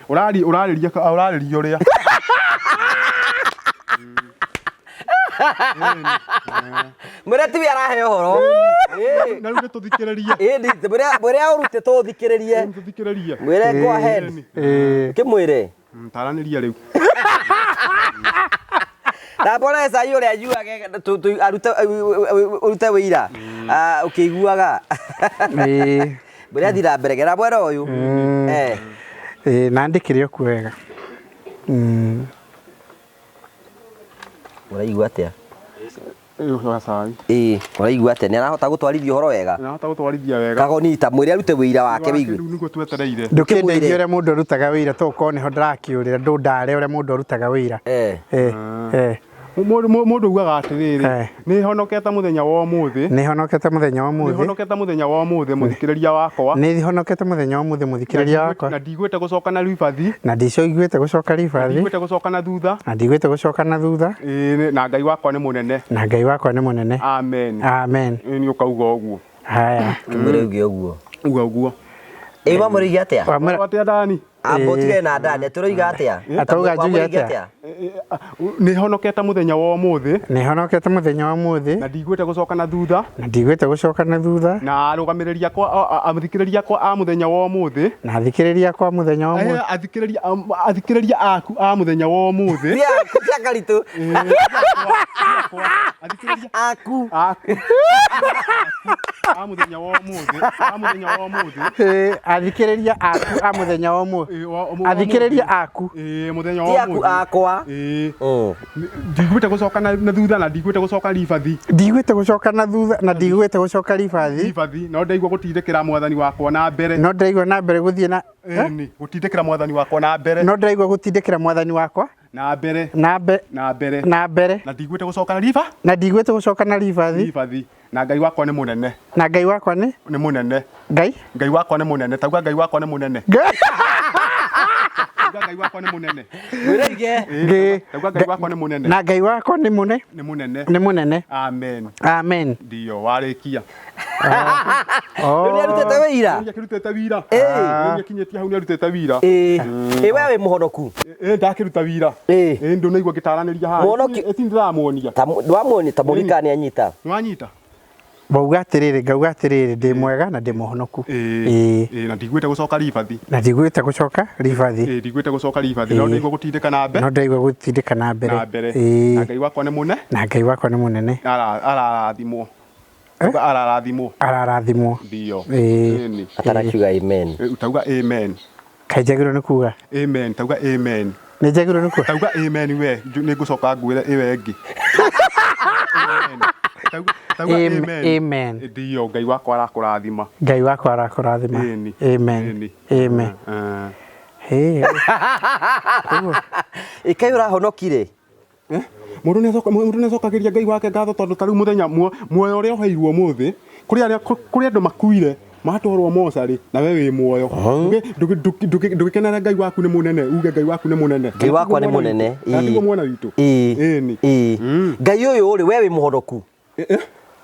Ũrari ũrarĩria ũrarĩria ũrĩa. Mwĩre tiwe arahe ũhoro. Na rĩu nĩtũthikĩrĩrie. Ĩĩ, mwĩre aũrute tũthikĩrĩrie. Rĩu tũthikĩrĩrie. Mwĩre go ahead. Ĩĩ. Kĩmwĩre. Taranĩria rĩu. Na mbona cai ũrĩa anyuage arute ũrute wĩira ũkĩiguaga. Ĩĩ. Mbũrĩa athiĩ na mbere gera mwena ũyũ. Eh. Ĩĩ, na ndĩkĩrĩ o kuo wega. Ũraigua atĩa? Ũyũ wa cai. Ĩĩ, ũraigua atĩa? Nĩ arahota gũtwarithia ũhoro wega? Nĩarahota gũtwarithia wega. Kagonita mwĩre arute wĩira wake wĩigue. Rĩu nĩguo twetereire. Ndũkĩndeithie ũrĩa mũndũ arutaga wĩira to ũkorwo nĩho ndĩrakĩũrĩra ndũndare ũrĩa mũndũ arutaga wĩira. Eh. Eh, eh. Mũndũ augaga atĩrĩrĩ, Eh. nĩ honokete mũthenya wa ũmũthĩ, Nĩ honokete mũthenya wa nĩ ũmũthĩ. honokete mũthenya wa ũmũthĩ mũthikĩrĩria wakwa. Nĩ honokete mũthenya wa ũmũthĩ mũthikĩrĩria wakwa. Na ndigwĩte gũcoka na ribathi, Na ndicoiguĩte gũcoka ribathi. ndigwĩte gũcoka na thutha. Na ndigwĩte gũcoka na thutha. Ĩĩ, na Ngai wakwa nĩ mũnene. Na Ngai wakwa nĩ mũnene. Amen. Amen. Ĩĩ, nĩ ũkauga ũguo. Haya. Kĩmwĩre uge ũguo. Uga ũguo. Ĩĩ wamũrĩirie atĩa? Wamwĩra Atĩa Dani? Amba ũtigane na Dani, tũroiga atĩa? Atauga njuge Wamũrĩirie atĩa? Nĩ honokete mũthenya wa ũmũthĩ, Nĩ honokete mũthenya wa ũmũthĩ. na ndigwĩte gũcoka na thutha. Na ndigwĩte gũcoka na thutha. Na arũgamĩrĩri akwa, athikĩrĩria akwa a mũthenya wa ũmũthĩ, Na athikĩrĩria akwa mũthenya wa ũmũthĩ. athikĩrĩria athikĩrĩria aku a mũthenya wa ũmũthĩ, Ti aku, ti akaritũ. athikĩrĩria Aku. aku a mũthenya wa ũmũthĩ, a mũthenya wa ũmũthĩ, Ĩĩ, athikĩrĩria aku a mũthenya wa ũmũthĩ. ĩĩ, wa- wa- Athikĩrĩria aku. ĩĩ, mũthenya Ti wa aku ũmũthĩ, akwa. ĩĩ, ndigwĩte gũcoka na thutha na ndigwĩte gũcoka ribathi Ndigwĩte gũcoka na thutha na ndigwĩte gũcoka ribathi. ribathi no ndaigua gũtindĩkĩra mwathani wakwa na mbere. No ndĩraigua na mbere gũthiĩ na Ĩni, gũtindĩkĩra mwathani wakwa na mbere no ndĩraigua gũtindĩkĩra mwathani wakwa na mbere na mbe na mbere na mbere na ndigwĩte gũcoka na riba na ndigwĩte gũcoka na ribathi ribathi na Ngai wakwa nĩ mũnene na Ngai wakwa nĩ nĩ mũnene Ngai Ngai wakwa nĩ mũnene tauga Ngai wakwa nĩ mũnene Ngai tauga Ngai wakwa nĩ mũnene Mwĩre uge. Ngai- tauga Ngai wakwa nĩ mũnene na Ngai wakwa nĩ mũne nĩ mũnene nĩ mũnene. Amen. Amen. Ndio warĩkia. Oh. Rĩu nĩ arutĩte wĩira. Nĩ akĩrutĩte wira. Ĩĩ. Nĩ akinyĩtie hau nĩ arutĩte wira. Ĩĩ. Ĩĩ we wĩ mũhonoku. Ĩĩ ndakĩruta wira. Ĩĩ. Ĩĩ ndũnaigua ngĩtaranĩria haha. Mũhonoki- Ĩĩ ndĩramuonia. Ta ndwamuonia ta mũrika nĩ anyita. Nĩwanyita? Wauga atĩrĩrĩ ngauga atĩrĩrĩ ndĩ mwega na ndĩ mũhonoku. Ĩĩ. Ĩĩ. Ĩĩ na ndigwĩte gũcoka ribathi. Na ndigwĩte gũcoka ribathi. Ĩĩ ndigwĩte gũcoka ribathi. No Ĩĩ. ndaigua gũtindĩka na No ndĩraigua gũtindĩka na mbere. na mbere. Ĩĩ. Na Ngai wakwa nĩ mũne Na Ngai wakwa nĩ mũnene. Ararathimwo. Tauga ararathimwo. Ararathimwo. Ndio. Ĩĩ. Ĩni. Atanakiuga amen. Ĩĩ, Tauga amen. Kaĩ njagĩrĩirwo nĩ kuga? Amen. Tauga amen. Nĩ njagĩrĩirwo nĩ kuga? Tauga amen we nĩ ngũcoka ngwĩre ĩyo ĩngĩ. Amen. Tauga amen. Amen. Ndio Ngai wakwa arakũrathima. Ngai wakwa arakũrathima. Ĩni. Amen. Ĩni. Amen. Hey. Ĩĩ kaĩ ũrahonokire? Mũndũ nĩ acokagĩria Ngai wake ngatho tondũ ta rĩu mũthenya muoyo ũrĩa ũheirwo ũmũthĩ kũrĩ arĩa kũrĩ andũ makuire matwarwo mocarĩ na we wĩ muoyo. Ndũgĩkenere Ngai waku nĩ mũnene uge Ngai waku nĩ mũnene. Ngai wakwa nĩ mũnene. Na tiguo mwana witũ. Ĩĩ. Ĩni. Ĩĩ. Ngai ũyũ rĩ we wĩ mũhonoku.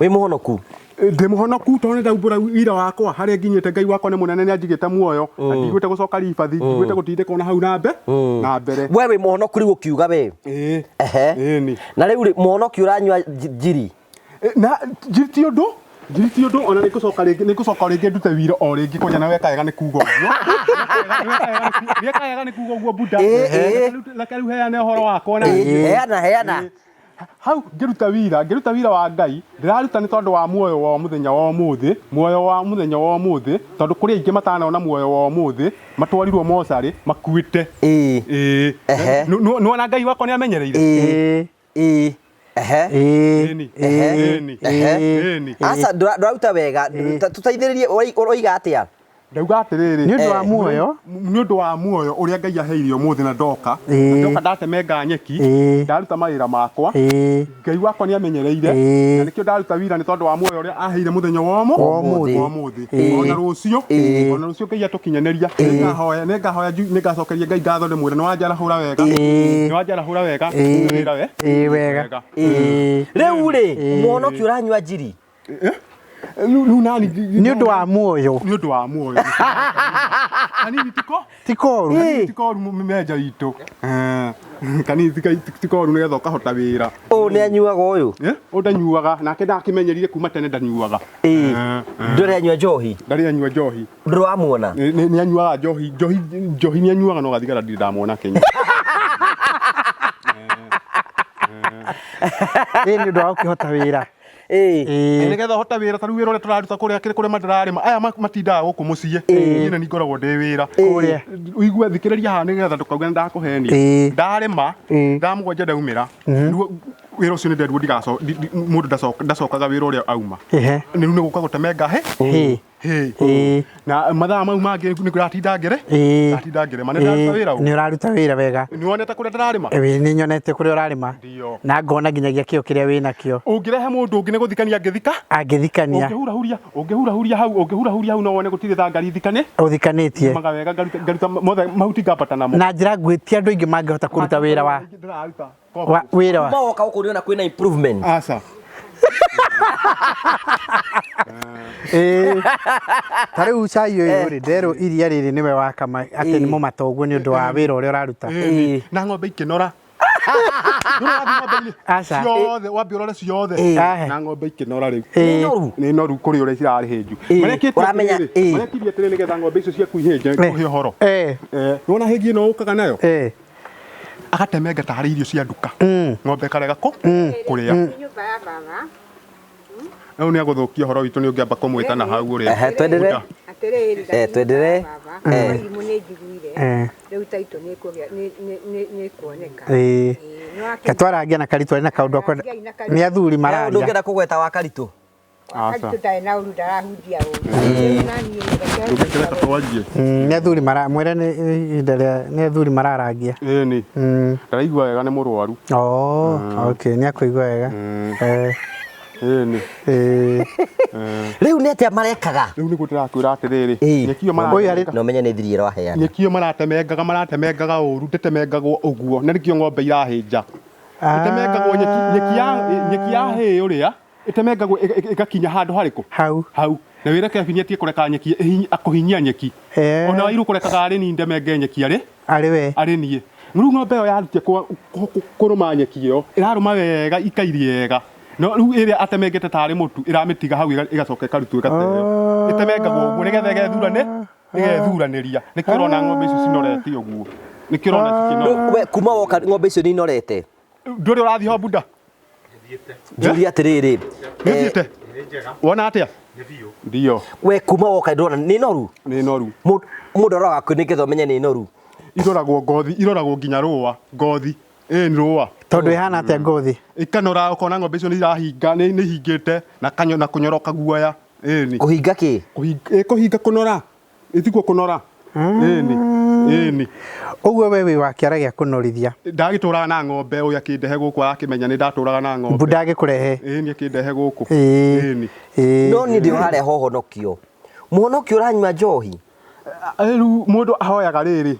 Wĩ mũhonoku. Ndĩ mũhonoku tondũ nĩ ndaumbũra wira wakwa harĩa nginyĩte Ngai wakwa nĩ mũnene nĩ anjigĩte muoyo na ndigwĩte gũcoka ribathi ndigwĩte gũtindĩkwo na hau na na mbere. We wĩ mũhonoku rĩu ũkiuga we. Ĩĩ. Ehe. Ĩni. Na rĩu rĩ mũhonoki ũranyua njiri. Na njiri ti ũndũ njiri ti ũndũ ona nĩngũcoka rĩngĩ nĩngũcoka rĩngĩ ndute wira o rĩngĩ kwanja na weka wega nĩ kuga ũguo. Weka wega nĩ kuga ũguo Buda. Ĩĩ, Reke rĩu heane ũhoro wakwa na Ĩĩ, heana heana. Hau ngĩruta wira wa Ngai ndĩraruta nĩ tondũ wa muoyo wa mũthenya wa ũmũthĩ muoyo wa mũthenya wa ũmũthĩ tondũ kũrĩ aingĩ matanona muoyo wa ũmũthĩ matwarirwo mocarĩ makuĩte. Ĩĩ. Ĩĩ. Ehe. Nĩwona Ngai wakwa nĩ amenyereire. Ĩĩ. Ĩĩ. Ĩĩ. Ehe. Ĩĩ. Ĩni. Ehe. Ĩni. Ehe. Ĩni. Aca ndũraruta wega. Tũteithĩrĩrie ũroiga atĩa? Ndauga atĩrĩrĩ. Nĩ ũndũ wa muoyo. Nĩ ũndũ wa muoyo ũrĩa Ngai aheire ũmũthĩ na ndoka. Ĩĩ. Ndoka ndatemenga nyeki. Ĩĩ. Ndaruta mawĩra makwa. Ĩĩ. Ngai wakwa nĩ amenyereire. Ĩĩ. Na nĩkĩo ndaruta wira nĩ tondũ wa muoyo ũrĩa aheire mũthenya wa Ũmũthĩ. wa ũmũthĩ. Ĩĩ. Ona rũciũ. Ĩĩ. Ona rũciũ Ngai atũkinyanĩria. Nĩngahoya nĩngahoya nĩngacokeria Ngai ngatho ndĩmwĩre nĩ wanjarahũra wega. Ĩĩ. Nĩ wanjarahũra wega. Ĩĩ. Wĩra we. Ĩĩ wega. Ĩĩ. Rĩu rĩ mũhonoki ũranyua njiri. Rĩu nani Nĩ ũndũ wa muoyo. Nĩ ũndũ wa muoyo. Kanini tiko Ti koru. Kanini ti koru menja itũ. Eh, kanini ti koru nĩgetha ũkahota wĩra. Ũyũ nĩ anyuaga ũyũ? Eh, ũyũ ndanyuaga nake ndakĩmenyerire kuma tene ndanyuaga. Ĩĩ. Eh, eh. Ndũrĩ anyua njohi? Ndarĩ anyua njohi. Ndũrĩ wamuona? Nĩ anyuaga njohi, njohi njohi nĩ anyuaga no gathigara ndirĩ ndamuona akĩnyua. Ĩĩ nĩ ũndũ wa gũkĩhota wĩra. Ĩĩ. Ĩĩ. Nĩgetha ũhote wĩra ta rĩu wĩra ũrĩa tũraruta kũrĩa kĩrĩ kũrĩa ndĩrarĩma aya matindaga gũkũ mũciĩ niĩ nĩ ngoragwo ndĩ wĩra Kũrĩa. Ũigue thikĩrĩria haha nĩgetha ndũkauge nĩ ndakũhenia. Ĩĩ. Ndarĩma Ĩĩ. thaa 7 ndaumĩra rĩu wĩra ũcio nĩ nderirwo mũndũ ndacokaga wĩra ũrĩa auma. Ehe. Rĩu nĩ gũka gũtemenga hĩ. Hĩ. Hĩ. Ĩĩ. Na mathaa mau mangĩ nĩ ndatinda ngĩrĩ Ĩĩ. ndatinda ngĩrĩma nĩ ndaruta wĩra Nĩ ũyũ. ũraruta wĩra wega. Nĩ wonete kũrĩa ndĩrarĩma? Ĩĩ nĩ nyonete kũrĩa ũrarĩma. Ndio. Na ngona nginyagia kĩo kĩrĩa wĩnakĩo. Ũngĩrehe mũndũ ũngĩ nĩ gũthikania angĩthika. Angĩthikania. Ũngĩhurahuria ũngĩhurahuria hau ũngĩhurahuria hau no wone gũtirĩ thangari thikane. Ũthikanĩtie. Maga wega ngaruta mothe mahuti ngambata namo. Na njĩra nguhĩ ti andũ aingĩ mangĩhota kũruta wĩra wa Ndĩraruta. wa wĩra wa Kuma woka gũkũ nĩona kwĩna improvement. Aca. Ĩĩ. Ta rĩu cai ũyũ rĩ nderwo iria rĩrĩ nĩwe wakama atĩ nĩ mũmata ũguo nĩ ũndũ wa wĩra ũrĩa ũraruta. Ĩĩ. Na ng'ombe ikĩnora. Ndũrĩ wathiĩ ng'ombe-inĩ? Aca. Ciothe wambe ũrore ciothe. Ĩĩ. Na ng'ombe ikĩnora rĩu. Ĩĩ. Nĩ noru. Nĩ noru kũrĩ ũrĩa cirarĩ hĩnju. Ĩĩ. Marekĩtie Ũramenya, atĩrĩrĩ, ĩĩ. marekire atĩrĩrĩ nĩgetha ng'ombe icio ciaku ihĩnje kũhe ũhoro. Eh. Eh, nĩwona hĩngi ĩno ũkaga nayo? Eh. Agatemenga tarĩ irio cia nduka. Ng'ombe ĩkarega kũrĩa. Nyũmba ya baba. Rĩu nĩ agũthũkia ũhoro witũ nĩ ũngĩamba kũmwĩta na hau ũrĩa. Ehe, twenderee. Buda. Atĩrĩrĩ, Eh, twenderee. baba. Eh. Irimũ nĩ njiguire. Eh. Rĩu taitũ nĩ ĩkũgĩa nĩ ĩkuoneka. Ĩĩ. Ĩĩ, nĩ wakĩ- Ke twarangia na Karitũ arĩ na kaũndũ akwenda. Arangiai na Karitũ. Nĩ athuri Ũndũ mararia. ũngĩenda kũgweta wa Karitũ? Aca. Karitũ ndarĩ na ũru ndarahunjia ũru. Rĩu na niĩ reke Ndũngĩkĩreka twarie. Nĩ athuri mara mwĩre nĩ ihinda rĩa nĩ athuri mararangia. Ĩni. Ndaraigua wega nĩ mũrwaru. Oh, okay, nĩ akũigua wega. Eh. Ĩni. Eh. Rĩu nĩ atĩa marekaga? Rĩu nĩguo ndĩrakwĩra atĩrĩrĩ. Ĩĩ. Nyeki ĩyo Ũyũ arĩ- Na ũmenye nĩ thiri ĩraheana. nyeki ĩyo maratemengaga ũru ndĩtemengagwo ũguo na nĩkĩo ng'ombe irahĩnja. Ĩtemengagwo nyeki ya hay ũrĩa ĩtemengagwo ĩgakinya handũ harĩkũ? Hau. Hau. Na wĩre Kevin atige kũreka nyeki akũhinyia nyeki. Eh. Ona wairũ kũrekaga arĩ niĩ ndemenge nyeki arĩ Arĩ we. arĩ niĩ. Rĩu ng'ombe ĩyo yarutia kũrũma nyeki ĩyo ĩrarũma wega ikairiega. No rĩu ĩrĩa atemengete tarĩ mũtu ĩramĩtiga hau ĩgacoka ĩkarutwo ĩgateo. Ĩtemengagwo ũguo nĩgetha ĩgethuranĩria. Nĩkĩo ũrona ng'ombe icio cinorete ũguo. Nĩkĩo ũrona cikĩnora. We kuma woka ng'ombe icio nĩ inorete. Ndũrĩ ũrathiĩ ho Buda? Njũria atĩrĩrĩ. Nĩ ũthiĩte? Wona atĩa? Ndio. We kuma woka ndĩrona nĩ noru. Nĩ noru. Mũndũ aroraga kũ nĩgetha ũmenye nĩ noru. Iroragwo ngothi, iroragwo nginya rũa, ngothi. Ĩĩ nĩ rũa. Tondũ ĩhana atĩa ngothi? Ikanora ũkona ng'ombe icio nĩ irahinga, nĩ ihingĩte na kanyo na kũnyoroka guoya. Ĩni. Kũhinga kĩ? Kũhinga kũnora. Ĩtiguo kũnora. Ĩni. Ĩni. Ũguo we wĩ wa kĩara gĩa kũnorithia. Ndagĩtũraga na ng'ombe ũyũ akĩndehe gũkũ arakĩmenya nĩ ndatũraga na ng'ombe. Buda agĩkũrehe. Ĩni akĩndehe gũkũ. Ĩĩ. Ĩni. Ĩĩ. No niĩ ndĩ harĩa hohonokio. Mũhonokio ũranyua njohi. Rĩu mũndũ ahoyaga rĩrĩ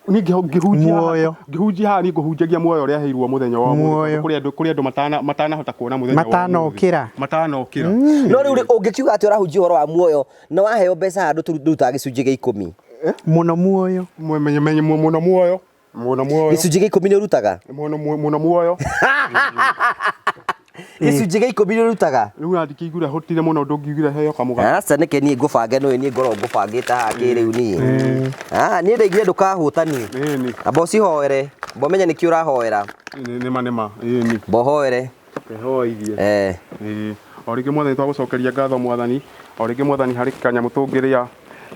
niĩ ngĩhunjia Muoyo. Ngĩhunjia haha niĩ ngũhunjagia muoyo ũrĩa aheirwo mũthenya wa ũmũthĩ, Muoyo. tondũ kũrĩ andũ matanahota kuona mũthenya wa ũmũthĩ. Matanokĩra. Matanokĩra. No rĩu rĩ, ũngĩkiuga atĩ ũrahunjia ũhoro wa muoyo na waheo mbeca handũ ndũrutaga gĩcunjĩ gĩa ikũmi. Mũno muoyo. Mũno muoyo. Mũno muoyo. Gĩcunjĩ gĩa ikũmi nĩ ũrutaga? Mũno muoyo. Gĩcunjĩ gĩa ikũmi nĩ ũrutaga? Rĩu na ndikĩiguire hũtire mũno ndũngiugire heo kamũgate. Aca nĩkĩ niĩ ngũbange nĩ niĩ ngorwo ngũbangĩte haha kĩrĩu niĩ. Niĩ ndaiguire ndũkahũta niĩ. Ĩni. Amba ũcihoere, amba ũmenye nĩkĩ ũrahoera. Nĩma nĩma. Ĩni. Amba ũhoere. Hoithie. Eh. Ĩĩ. O rĩngĩ mwathani twagũcokeria ngatho mwathani, o rĩngĩ mwathani harĩ kanyamũ tũngĩrĩa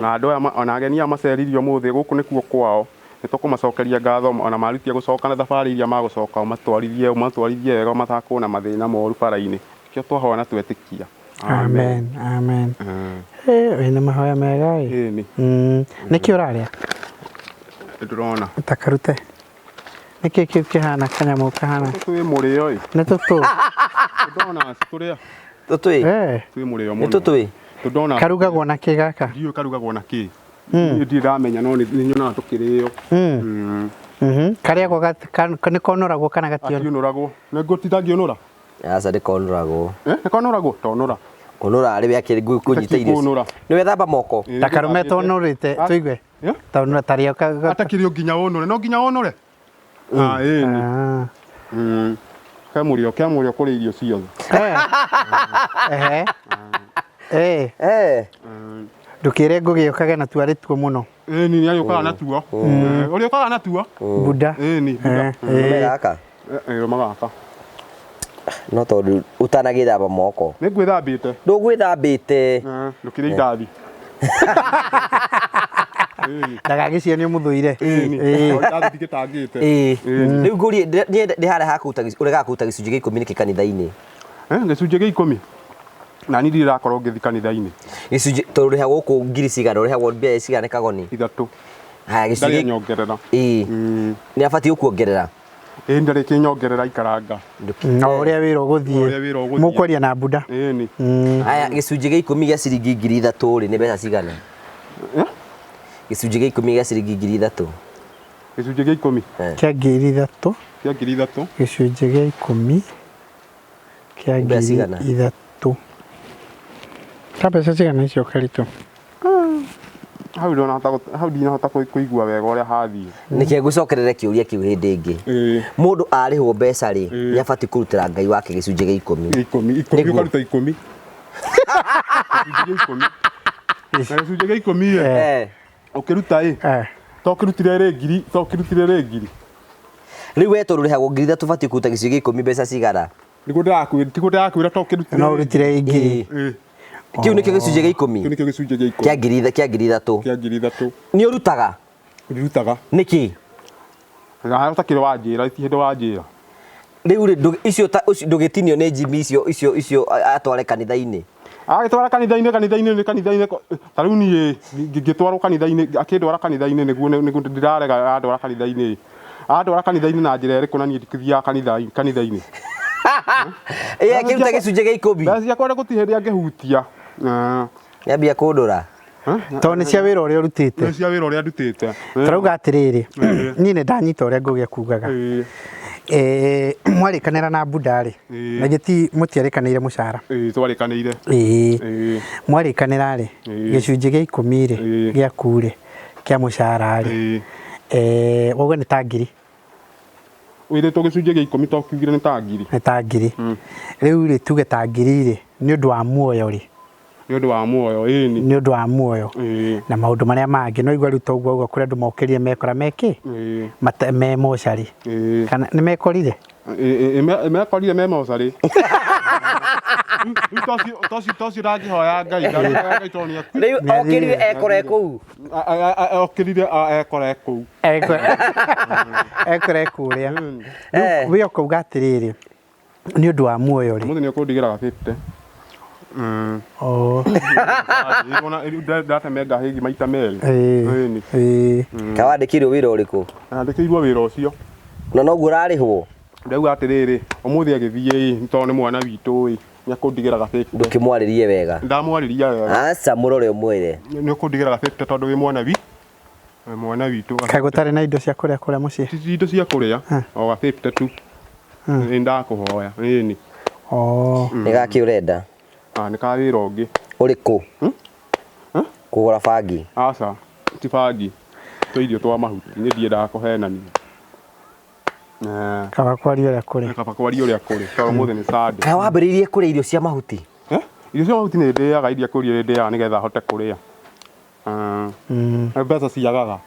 na andũ aya ona ageni aya maceririo ũmũthĩ gũkũ nĩkuo kwao. Nĩ tũkũmacokeria ngatho ona marutia gũcoka na thabarĩ iria magũcoka ũmatwarithie wega matakũona na mathĩna moru bara-inĩ. Nĩkĩo twahoya na twetĩkia. Amen. Amen. Wĩna mahoya mega ĩ. Ĩni. Nĩkĩ ũrarĩa? Ndĩrona. Takarute. Nĩkĩ kĩu kĩhana kanyamũ kahana? Twĩ mũrĩo ĩ. Nĩ tũtũ. Tũdonuts tũrĩa. Tũtũĩ. Eh. Twĩ mũrĩo Nĩ mũno. tũtũĩ. Tũdonuts. Karugagwo na kĩ gaka? Ndiũĩ karugagwo na kĩ. Niĩ ndirĩ ndamenya no nĩ nyonaga tũkĩrĩo. Karĩagwo nĩ konoragwo kana gationoragwo? Gatiũnũragwo. Nĩ ngũtinda ngĩũnũra? Aca ndĩkonoragwo. Nĩ konoragwo? Tonũra. Kũnũra rĩ wake kũnyita irio. Kũnũra. Nĩ wethamba moko. Ndakarume tonũrĩte tũigue. Yeah? Tonũra tarĩa ka Atakĩrĩ o nginya ũnũre, no nginya ũnũre. Ah, ĩni. Ah. Ke mũrĩo, ke mũrĩo kũrĩ irio ciothe. Eh. Ehe. Eh, Eh. ndũkĩre ngũgĩ ũkage na tuarĩ tuo mũno. Ĩni nĩ agĩũkaga natuo. Ũrĩũkaga natuo? Buda. Ĩni, buda. Eh, Nĩ eh. gaka. Ĩ, gaka. No tondũ ũtanagĩthamba moko. Nĩ ngwĩthambĩte. Ndũgwĩthambĩte. Ndũkĩrĩ indathi. Ĩni. Ndagagĩcio nĩ ũmũthũire. Ĩni. Eh. O indathi ndigĩtangĩte. Ĩĩ. Rĩu ngũrie niĩ ndĩ harĩa ha kũruta ũregaga kũruta gĩcunjĩ gĩa ikũmi nĩkĩ kanitha-inĩ? Eh, gĩcunjĩ gĩa ikũmi. Na niĩ ndirĩ ndakorwo ngĩthiĩ kanitha-inĩ. Gĩcunjĩ tondũ ũrĩhagwo gũkũ ngiri cigana ũrĩhagwo mbia cigana nĩ kagoni? Ithatũ. Haya Ndarĩ gĩcunjĩ nyongerera. Ĩĩ. Nĩ abatiĩ gũkuongerera. Ĩĩ ndarĩ kĩnyongerera ikaranga. No ũrĩa wĩra ũgũthiĩ. Ũrĩa wĩra ũgũthiĩ. Mũkwaria na Buda. Ĩni. Haya gĩcunjĩ gĩa ikũmi gĩa ciringi 3,000 rĩ nĩ mbeca cigana? Eh? Gĩcunjĩ gĩa ikũmi gĩa ciringi 3,000. Gĩcunjĩ gĩa ikũmi. Kĩa 3,000 Kĩa 3,000. gĩcunjĩ gĩa ikũmi kĩa Mbeca ngiri cigana? ithatũ. Ta mbeca cigana icio Karitũ? Hau ndonahota hau ndinahota kũigua wega ũrĩa hathiĩ. Nĩkĩ ngũcokerere kĩũria kĩu hĩndĩ ĩngĩ. Ĩĩ. Mũndũ arĩhwo mbeca rĩ, Ĩĩ. nĩ abatiĩ kũrutĩra Ngai wake gĩcunjĩ gĩa ikũmi. Gĩa ikũmi. Ikũmi Nĩguo. ũkaruta ikũmi. Gĩcunjĩ gĩa ikũmi. Na gĩcunjĩ gĩa ikũmi ĩ. Eh. Ũkĩruta ĩ. Eh. To ũkĩrutire rĩ ngiri, to ũkĩrutire rĩ ngiri. Rĩu we tondũ ũrĩhagwo 3,000 ũbatiĩ kũruta gĩcunjĩ gĩa ikũmi mbeca cigana? Nĩguo ndĩrakwĩra, tiguo ndĩrakwĩra to ũkĩrutire. No ũrutire ngiri. Ĩĩ. Kĩu nĩkĩo gĩcunjĩ gĩa ikũmi Kĩu nĩkĩo gĩcunjĩ gĩa ikũmi. kĩa kĩa 3,000. Kĩa 3,000. Nĩ ũrutaga? Ndirutaga. Nĩkĩ? Na ũtakĩrĩ wanjĩra, ti hĩndĩ wanjĩra. Rĩu rĩ icio ta ũcio ndũgĩtinio nĩ Jimmy icio icio icio atware kanitha-inĩ. Agĩtwara kanitha-inĩ, kanitha-inĩ nĩ kanitha-inĩ ta rĩu niĩ ngĩtwarwo kanitha-inĩ, akĩndwara kanitha-inĩ nĩguo nĩguo ndĩrarega andwara kanitha-inĩ. Andwara kanitha-inĩ na njĩra ĩrĩkũ na niĩ ndikĩthiaga kanitha-inĩ. Ĩ akĩruta gĩcunjĩ gĩa ikũmi. Mbeca ciakwa gũtirĩ hĩndĩ angĩhutia. Nĩambia kũndũra. Tondũ nĩ cia wĩra ũrĩa ũrutĩte. Nĩ cia wĩra ũrĩa ndutĩte. Tũrauga atĩrĩrĩ, niĩ nĩ ndanyita ũrĩa Ngũgĩ akugaga. Ĩĩ. Eh, mwarĩkanĩra na Buda rĩ, Ĩĩ. na gĩti mũtiarĩkanĩire mũcara. Ĩĩ twarĩkanĩire. Ĩĩ. Ĩĩ. Mwarĩkanĩra rĩ, Ĩĩ. gĩcunjĩ gĩa ikũmi rĩ, Ĩĩ. gĩaku rĩ, kĩa mũcara rĩ, Ĩĩ. eh, wauga nĩ ta ngiri, Wĩrĩtwo gĩcunjĩ gĩa ikũmi to kiugire nĩ ta ngiri. nĩ ta ngiri. Rĩu rĩ, tuge ta ngiri rĩ, nĩ ũndũ wa muoyo rĩ, Nĩ ũndũ wa muoyo, ĩni. nĩ ũndũ wa muoyo Ĩĩ. na maũndũ marĩa mangĩ. No igua rĩu ta ũguo auga kũrĩ andũ mokĩrire mekora mekĩ, Ĩĩ. me mocarĩ. Ĩĩ. Kana nĩ mekorire? Mekorire me mocarĩ. Rĩu tocio ndangĩhoya Ngai, ndangĩhoya Ngai tondũ nĩ Rĩu okĩrire ekore kũu. okĩrire ekore kũu. Ekore kũrĩa. Eh. Wĩ ũkauga atĩrĩrĩ, nĩ ũndũ wa muoyo rĩ. Mũthĩ nĩ ũkũndigĩra ga 50. Oh. Ndatemenga hĩgi maita merĩ. Ĩĩ. Ĩni. Ĩĩ. Ka wandĩkĩirwo wĩra ũrĩkũ? Andĩkĩirwo wĩra ũcio. Na noguo ũrarĩhwo? Ndauga atĩrĩrĩ, ũmũthĩ agĩthiĩ ĩ, tondũ nĩ mwana witũ ĩ, nĩ akũndigĩra ga 50. Ndũkĩmwarĩrie wega. Ndamwarĩria wega. Aca mũrore ũmwĩre. Nĩ ũkũndigĩra ga 50 tondũ wĩ mwana wi wĩ mwana witũ. Kaĩ gũtarĩ na indo cia kũrĩa kũrĩa mũciĩ? Ti indo cia kũrĩa, o ga 50 tu. Nĩ ndakũhoya, ĩni. Oh. Nĩ gakĩ ũrenda? Ah, nĩ ka wĩra ũngĩ. Ũrĩkũ? Kũgũra bangi. Aca, ti bangi. Tũ irio twa mahuti, niĩ ndiendaga kũhenania. Eh, Kaba kwaria ũrĩa kũrĩ. kaba kwaria ũrĩa kũrĩ, tondũ ũmũthĩ nĩ Sunday. Kaĩ wambĩrĩirie kũrĩa irio cia mahuti? Eh? Irio cia mahuti nĩ ndĩaga, iria kũrĩa nĩ ndĩaga nĩgetha hote kũrĩa. Mbeca ciagaga.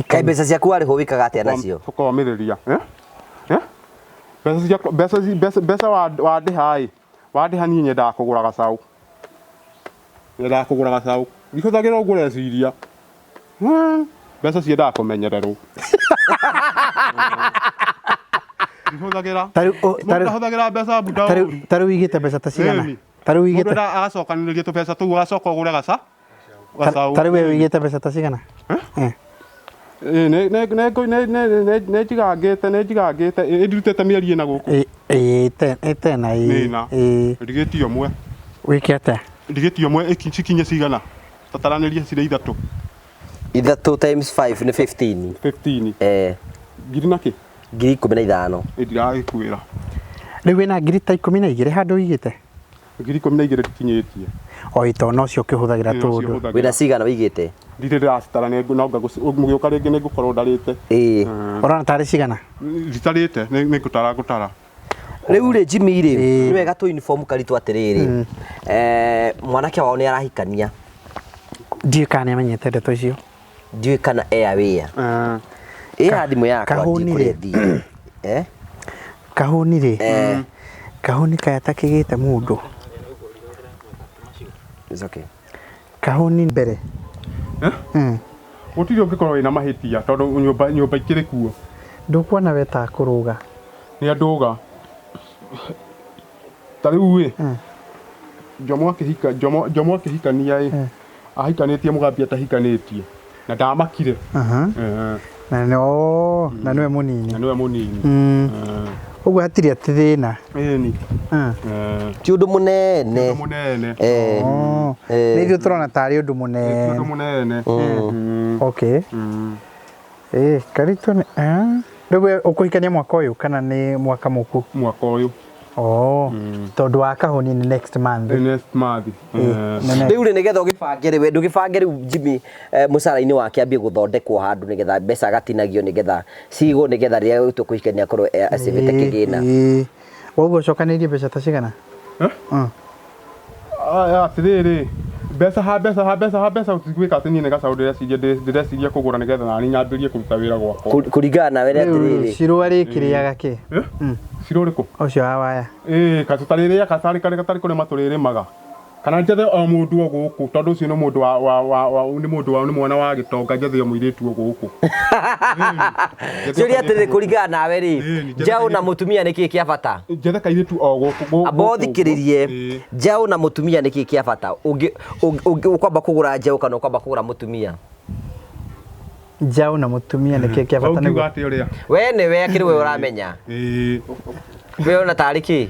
Kaĩ mbeca ciaku warĩhwo wĩkaga atĩa nacio? Tũkomĩrĩria. Eh? Eh? Mbeca ciakwa, mbeca mbeca mbeca wandĩha ĩ, wandĩha niĩ nyendaga kũgũra gacaũ. Nyendaga kũgũra gacaũ. Ndihũthagĩra ũguo ũreciria. Mbeca ciendaga kũmenyererwo. Ndihũthagĩra. Ta rĩu Mũndũ ndahũthagĩra mbeca buda ta rĩu ũru. ta rĩu ũigĩte mbeca ta cigana? Ĩni. Ta rĩu Mũndũ ũigĩte endaga agacokanĩrĩria tũbeca tũu agacoka ũgũre gaca. Gacaũ. ta rĩu we ũigĩte mbeca ta cigana? Eh. Ĩ, nĩ njigangĩte nĩ njigangĩte ĩ ndirutĩte mĩeri ĩna gũkũ. Ĩ ĩ tena Nĩ ĩ ĩna. ĩ Ndigĩtie ũmwe. wĩke atĩa? Ndigĩtie ũmwe cikinye cigana? Tataranĩrie cirĩ ithatũ. Ithatũ times 5 nĩ 15. 15. Eh, Ngiri na kĩ? 15,000. Ĩ ndiragĩkuĩra. Rĩu wĩna ngiri ta 12 handũ ũigĩte? 12,000 ndikinyĩtie. O itona ũcio ũkĩhũthagĩra Ĩĩ, ũcio tũndũ. hũthagĩra. Wĩna cigana wĩigĩte? Ndirĩ ndĩracitara nĩ no nga mũgĩũka rĩngĩ nĩ ngũkorwo ndarĩte. Ĩĩ. Ũrona tarĩ cigana? Nditarĩte nĩ nĩ ngũtara ngũtara. Rĩu rĩ Jimmy rĩ, nĩ wega tũ inform Karitũ atĩrĩrĩ, mwanake wao nĩ arahikania. Ndiũĩ kana nĩ amenyete ndeto icio. Ndiũĩ kana e aware. Eh, Ĩra thimũ yakwa Kahũni ndiĩ kũrĩa rĩ. ĩthiĩte. Eh? Kahũni rĩ. Eh. Kahũni kaya takĩgĩte mũndũ. It's okay. Kahũni mbere. Eh? Mm. Gũtirĩ ũngĩkorwo wĩna mahĩtia tondũ nyũmba nyũmba ikĩrĩ kuo. Ndũkuona we ta kũrũga. Nĩ andũga. Ta rĩu ĩ Njomo akĩhika Njomo Njomo akĩhikania ĩ ahikanĩtie Mũgambi atahikanĩtie na ndamakire. Aha. Eh, Na no na nĩwe mũnini. na nĩwe mũnini. Mm. Eh, Ũguo hatirĩ atĩ thĩna. ĩni. Mm. Eh, Ti ũndũ mũnene. ũndũ mũnene. Eh. Oh. Eh. Nĩ ithuĩ tũrona tarĩ ũndũ Ti mũnene. ũndũ mũnene. Mm. Okay. Mm. Eh, Karitũ nĩ eh? Rĩu we ũkũhikania mwaka ũyũ kana nĩ mwaka mũku? Mwaka ũyũ. Oh. Tondũ wa kahũni nĩ next month. Nĩ next month. Eh, Eh, nĩ next. Rĩu rĩ nĩgetha ũgĩbange rĩ we ndũgĩbange rĩu Jimmy mũcara-inĩ wake ambie gũthondekwo handũ nĩgetha mbeca agatinagio nĩgetha cigwo nĩgetha rĩrĩa gũtua kũhikania akorwo acĩvĩte kĩgĩna. Ĩĩ. Woguo ũcokanĩirie mbeca ta cigana? Eh? Mm. Aya, atĩrĩrĩ mbeca ha mbeca ha mbeca ha mbeca gũtigwĩka atĩ niĩ nĩ gacaũ ndĩreciria ndĩreciria kũgũra nĩgetha nani nyambĩrie kũruta wĩra gwakwa. Kũringana nawe rĩ Rĩu atĩrĩrĩ Cirũ arĩkĩrĩaga kĩ? Eh? Cirũ ũrĩkũ? Ũcio wa waya. Ĩĩ tũtarĩrĩa gatarĩ karĩ gatarĩ kũrĩma tũrĩrĩmaga. Kana njethe o mũndũ o gũkũ tondũ ũcio nĩ mũndũ wa wa wa wa nĩ mũndũ wa nĩ mwana wa gĩtonga njethe o mũirĩtu o gũkũ. Ciũria atĩrĩrĩ kũringana nawe rĩ Ĩĩ, nĩ njaũ na mũtumia nĩkĩ kĩa bata? Njethe kairĩtu o gũkũ gũkũ. Amba ũthikĩrĩrie Ĩĩ. njaũ na mũtumia nĩkĩ kĩa bata? Ũngĩ ũkwamba kũgũra njaũ kana ũkwamba kũgũra mũtumia? Njaũ na mũtumia nĩkĩ kĩa bata Ũngiuga nĩguo? atĩa ũrĩa? We nĩwe akĩrĩ we ũramenya. Ĩĩ. We ona tarĩ kĩ?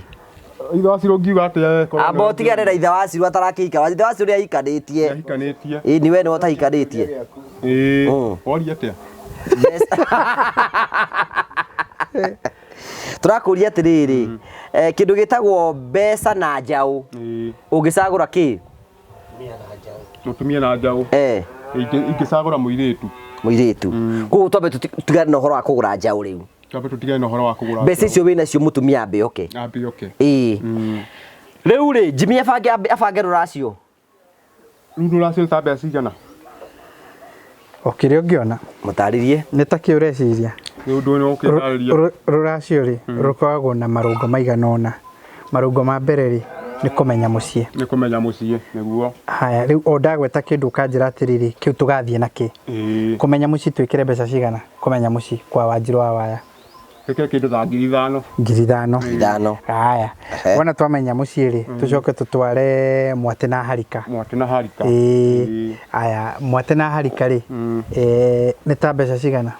Ithe wa Cirũ ũngiuga atĩa? korwo Amba nĩwe ũtigane na ithe wa Cirũ atarakĩhika. Ithe wa Cirũ nĩahikanĩtie. Ahikanĩtie. Ĩĩ ni we nĩwe ũtahikanĩtie. Ĩĩ. Mm. Woria atĩa? Tũrakũria atĩrĩrĩ, kĩndũ gĩtagwo mbeca na njaũ Ĩĩ. ũngĩcagũra kĩ? Mũtumia na njaũ. Eh, Ingĩcagũra mũirĩtu. mũirĩtu. Koguo twambe tũtigane na ũhoro wa kũgũra njaũ rĩu. Twambe tũtigane na ũhoro wa kũgũra. Mbeca icio wĩnacio mũtumia ambe oke. Ambe oke. Ĩĩ. Rĩu rĩ, Jimmy abange abange rũracio. Rĩu rũracio nĩ ta mbeca cigana? O kĩrĩa ũngĩona. Mũtarĩrie. Nĩ ta kĩ ũreciria? Nĩ ũndũ nĩ ũkĩtarĩria. Rũracio rĩ, rũkoragwo na marũngo maigana ũna. Marũngo ma mbere rĩ, nĩ kũmenya mũciĩ. Nĩ kũmenya mũciĩ nĩguo. Haya, rĩu o ndagweta kĩndũ ũkanjĩra atĩrĩrĩ, kĩu tũgathiĩ na kĩ? Ĩĩ. Kũmenya mũciĩ twĩkĩre mbeca cigana? Kũmenya mũciĩ kwa Wanjirũ wa Waya. Ĩkĩre kĩndũ ta 5,000. 5,000. 5,000. Haya. Wona twamenya mũciĩ rĩ, tũcoke tũtware mwatĩ na harika. Mwatĩ na harika. Ĩĩ. Aya, mwatĩ na harika rĩ, nĩ ta mbeca cigana?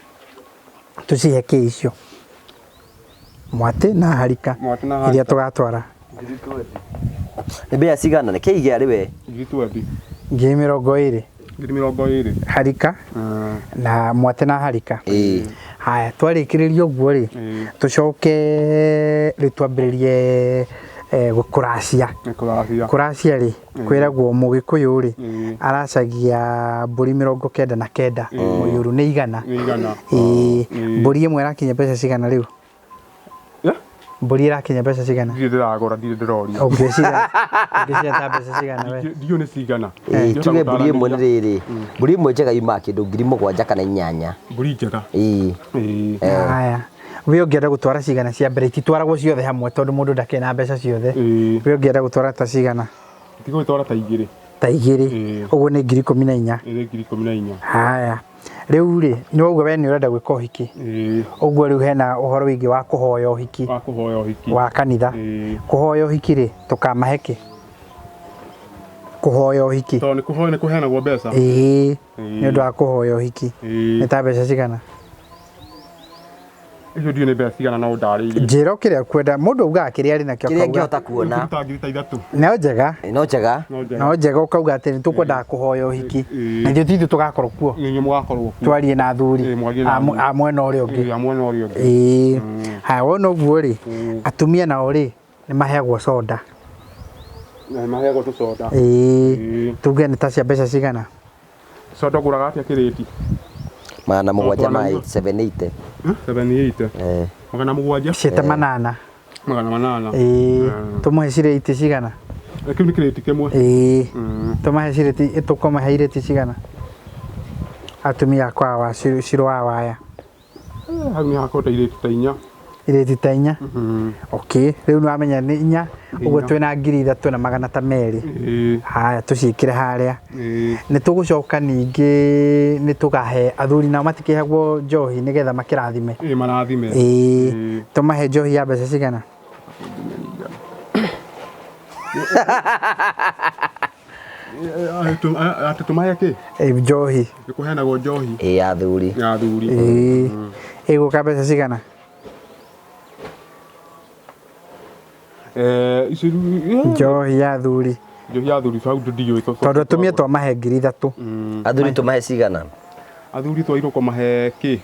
Tũcihe kĩ icio? Mwatĩ na harika Mwatĩ na iria harika. tũgatwara. Nĩ mbeca cigana? Nĩ kĩige arĩ we. 20,000. 20,000. 20,000. Harika na mwatĩ na harika. Ĩĩ. Haya, twarĩkĩrĩria ũguo rĩ, Ĩĩ. tũcoke rĩu twambĩrĩrie kũracia. Nĩ kũracia. Kũracia rĩ, kwĩragwo mũgĩkũyũ rĩ, Ĩĩ. aracagia mbũri 99 mũiyũru nĩ igana. Nĩ igana. Ĩĩ, Ĩĩ. mbũri ĩmwe ĩrakinya mbeca cigana rĩu? Eh? Mbũri ĩrakinya mbeca cigana? Ndirĩ ndĩragũra, ndirĩ ndĩroria. Ũngĩciria ũngĩciria ta mbeca cigana we? Ndiũĩ nĩ cigana. Ĩĩ, tuge mbũri ĩmwe nĩ rĩrĩ. Mbũri ĩmwe njega yumaga kĩndũ 7,000 kana 8,000. Mbũri njega. Ĩĩ. Ĩĩ. Haya. We ũngĩenda gũtwara cigana cia mbere ititwaragwo ciothe hamwe tondũ mũndũ ndakĩrĩ na mbeca ciothe. Ĩĩ. We ũngĩenda gũtwara ta cigana? Ndigũgĩtwara ta igĩrĩ. Ta igĩrĩ. Ĩĩ. Ũguo nĩ 14,000. Ĩrĩ 14,000. Haya. Rĩu rĩ, nĩ wauga we nĩ ũrenda gwĩka ũhiki. Ĩĩ. Ũguo rĩu hena ũhoro wĩgiĩ wa kũhoya ũhiki Wa kũhoya ũhiki. wa kanitha. Ĩĩ. Kũhoya ũhiki rĩ, tũkamahe kĩ? Kũhoya ũhiki. Tondũ nĩ kũhoya nĩ kũheanagwo mbeca. Ĩĩ. Ĩĩ. Nĩ ũndũ wa kũhoya ũhiki. Ĩĩ. Nĩ ta mbeca cigana? Icio ndiũĩ nĩ mbeca cigana no ũndarĩirie. Njĩra o kĩrĩa ũkwenda. Mũndũ augaga kĩrĩa arĩ nakĩo Kĩrĩa akauga. angĩhota kuona. Ta 3,000. No njega. No njega. No njega. No njega ũkauga atĩ nĩ tũkwendaga kũhoya ũhiki. Ĩĩ. Na ithuĩ ti ithuĩ tũgakorwo kuo. Nĩ inyuĩ mũgakorwo kuo. Twarie na athuri Ĩĩ, mwarie na athuri. a mwena ũrĩa ũngĩ. Ĩĩ, a mwena ũrĩa ũngĩ. Ĩĩ. Haya wona ũguo rĩ, atumia nao rĩ, nĩ maheagwo soda. Na maheagwo tũcoda. Ĩĩ. Ĩĩ. Tuge nĩ ta cia mbeca cigana? Soda ũgũraga atĩa kĩrĩti? 700 ma Twana- 780. 780. Eh. 700. Ciĩte 800. 800. Ĩĩ. Tũmũhe cirĩti cigana? Kĩu nĩ kĩrĩti kĩmwe. Ĩĩ. Tũmahe cirĩti, tũkũmahe irĩti cigana? Atumia akwa wa Shiro wa waya. Hau nĩ hakwenda irĩti ta inya. Irĩti ta inya. Okay, rĩu nĩ wamenya nĩ inya, ũguo twĩna 3200. Ĩĩ. Haya, tũciĩkĩre harĩa. Ĩĩ. Nĩ tũgũcoka ningĩ nĩ tũkahe athuri nao matikĩheagwo njohi nĩgetha makĩrathime. Ĩĩ marathime. Ĩĩ. Tũmahe njohi ya mbeca cigana? Atĩ tũmahe kĩ? Ĩ, njohi. Nĩ kũheanagwo njohi Ĩĩ ya athuri. ya athuri. Ĩĩ. Ĩgũka mbeca cigana? Eh, ici Njohi ya athuri. njohi ya athuri hau ndiũĩ Tondũ atumia twamahe 3000. Athuri tũmahe cigana? Athuri twagĩrĩirwo kũmahe kĩ?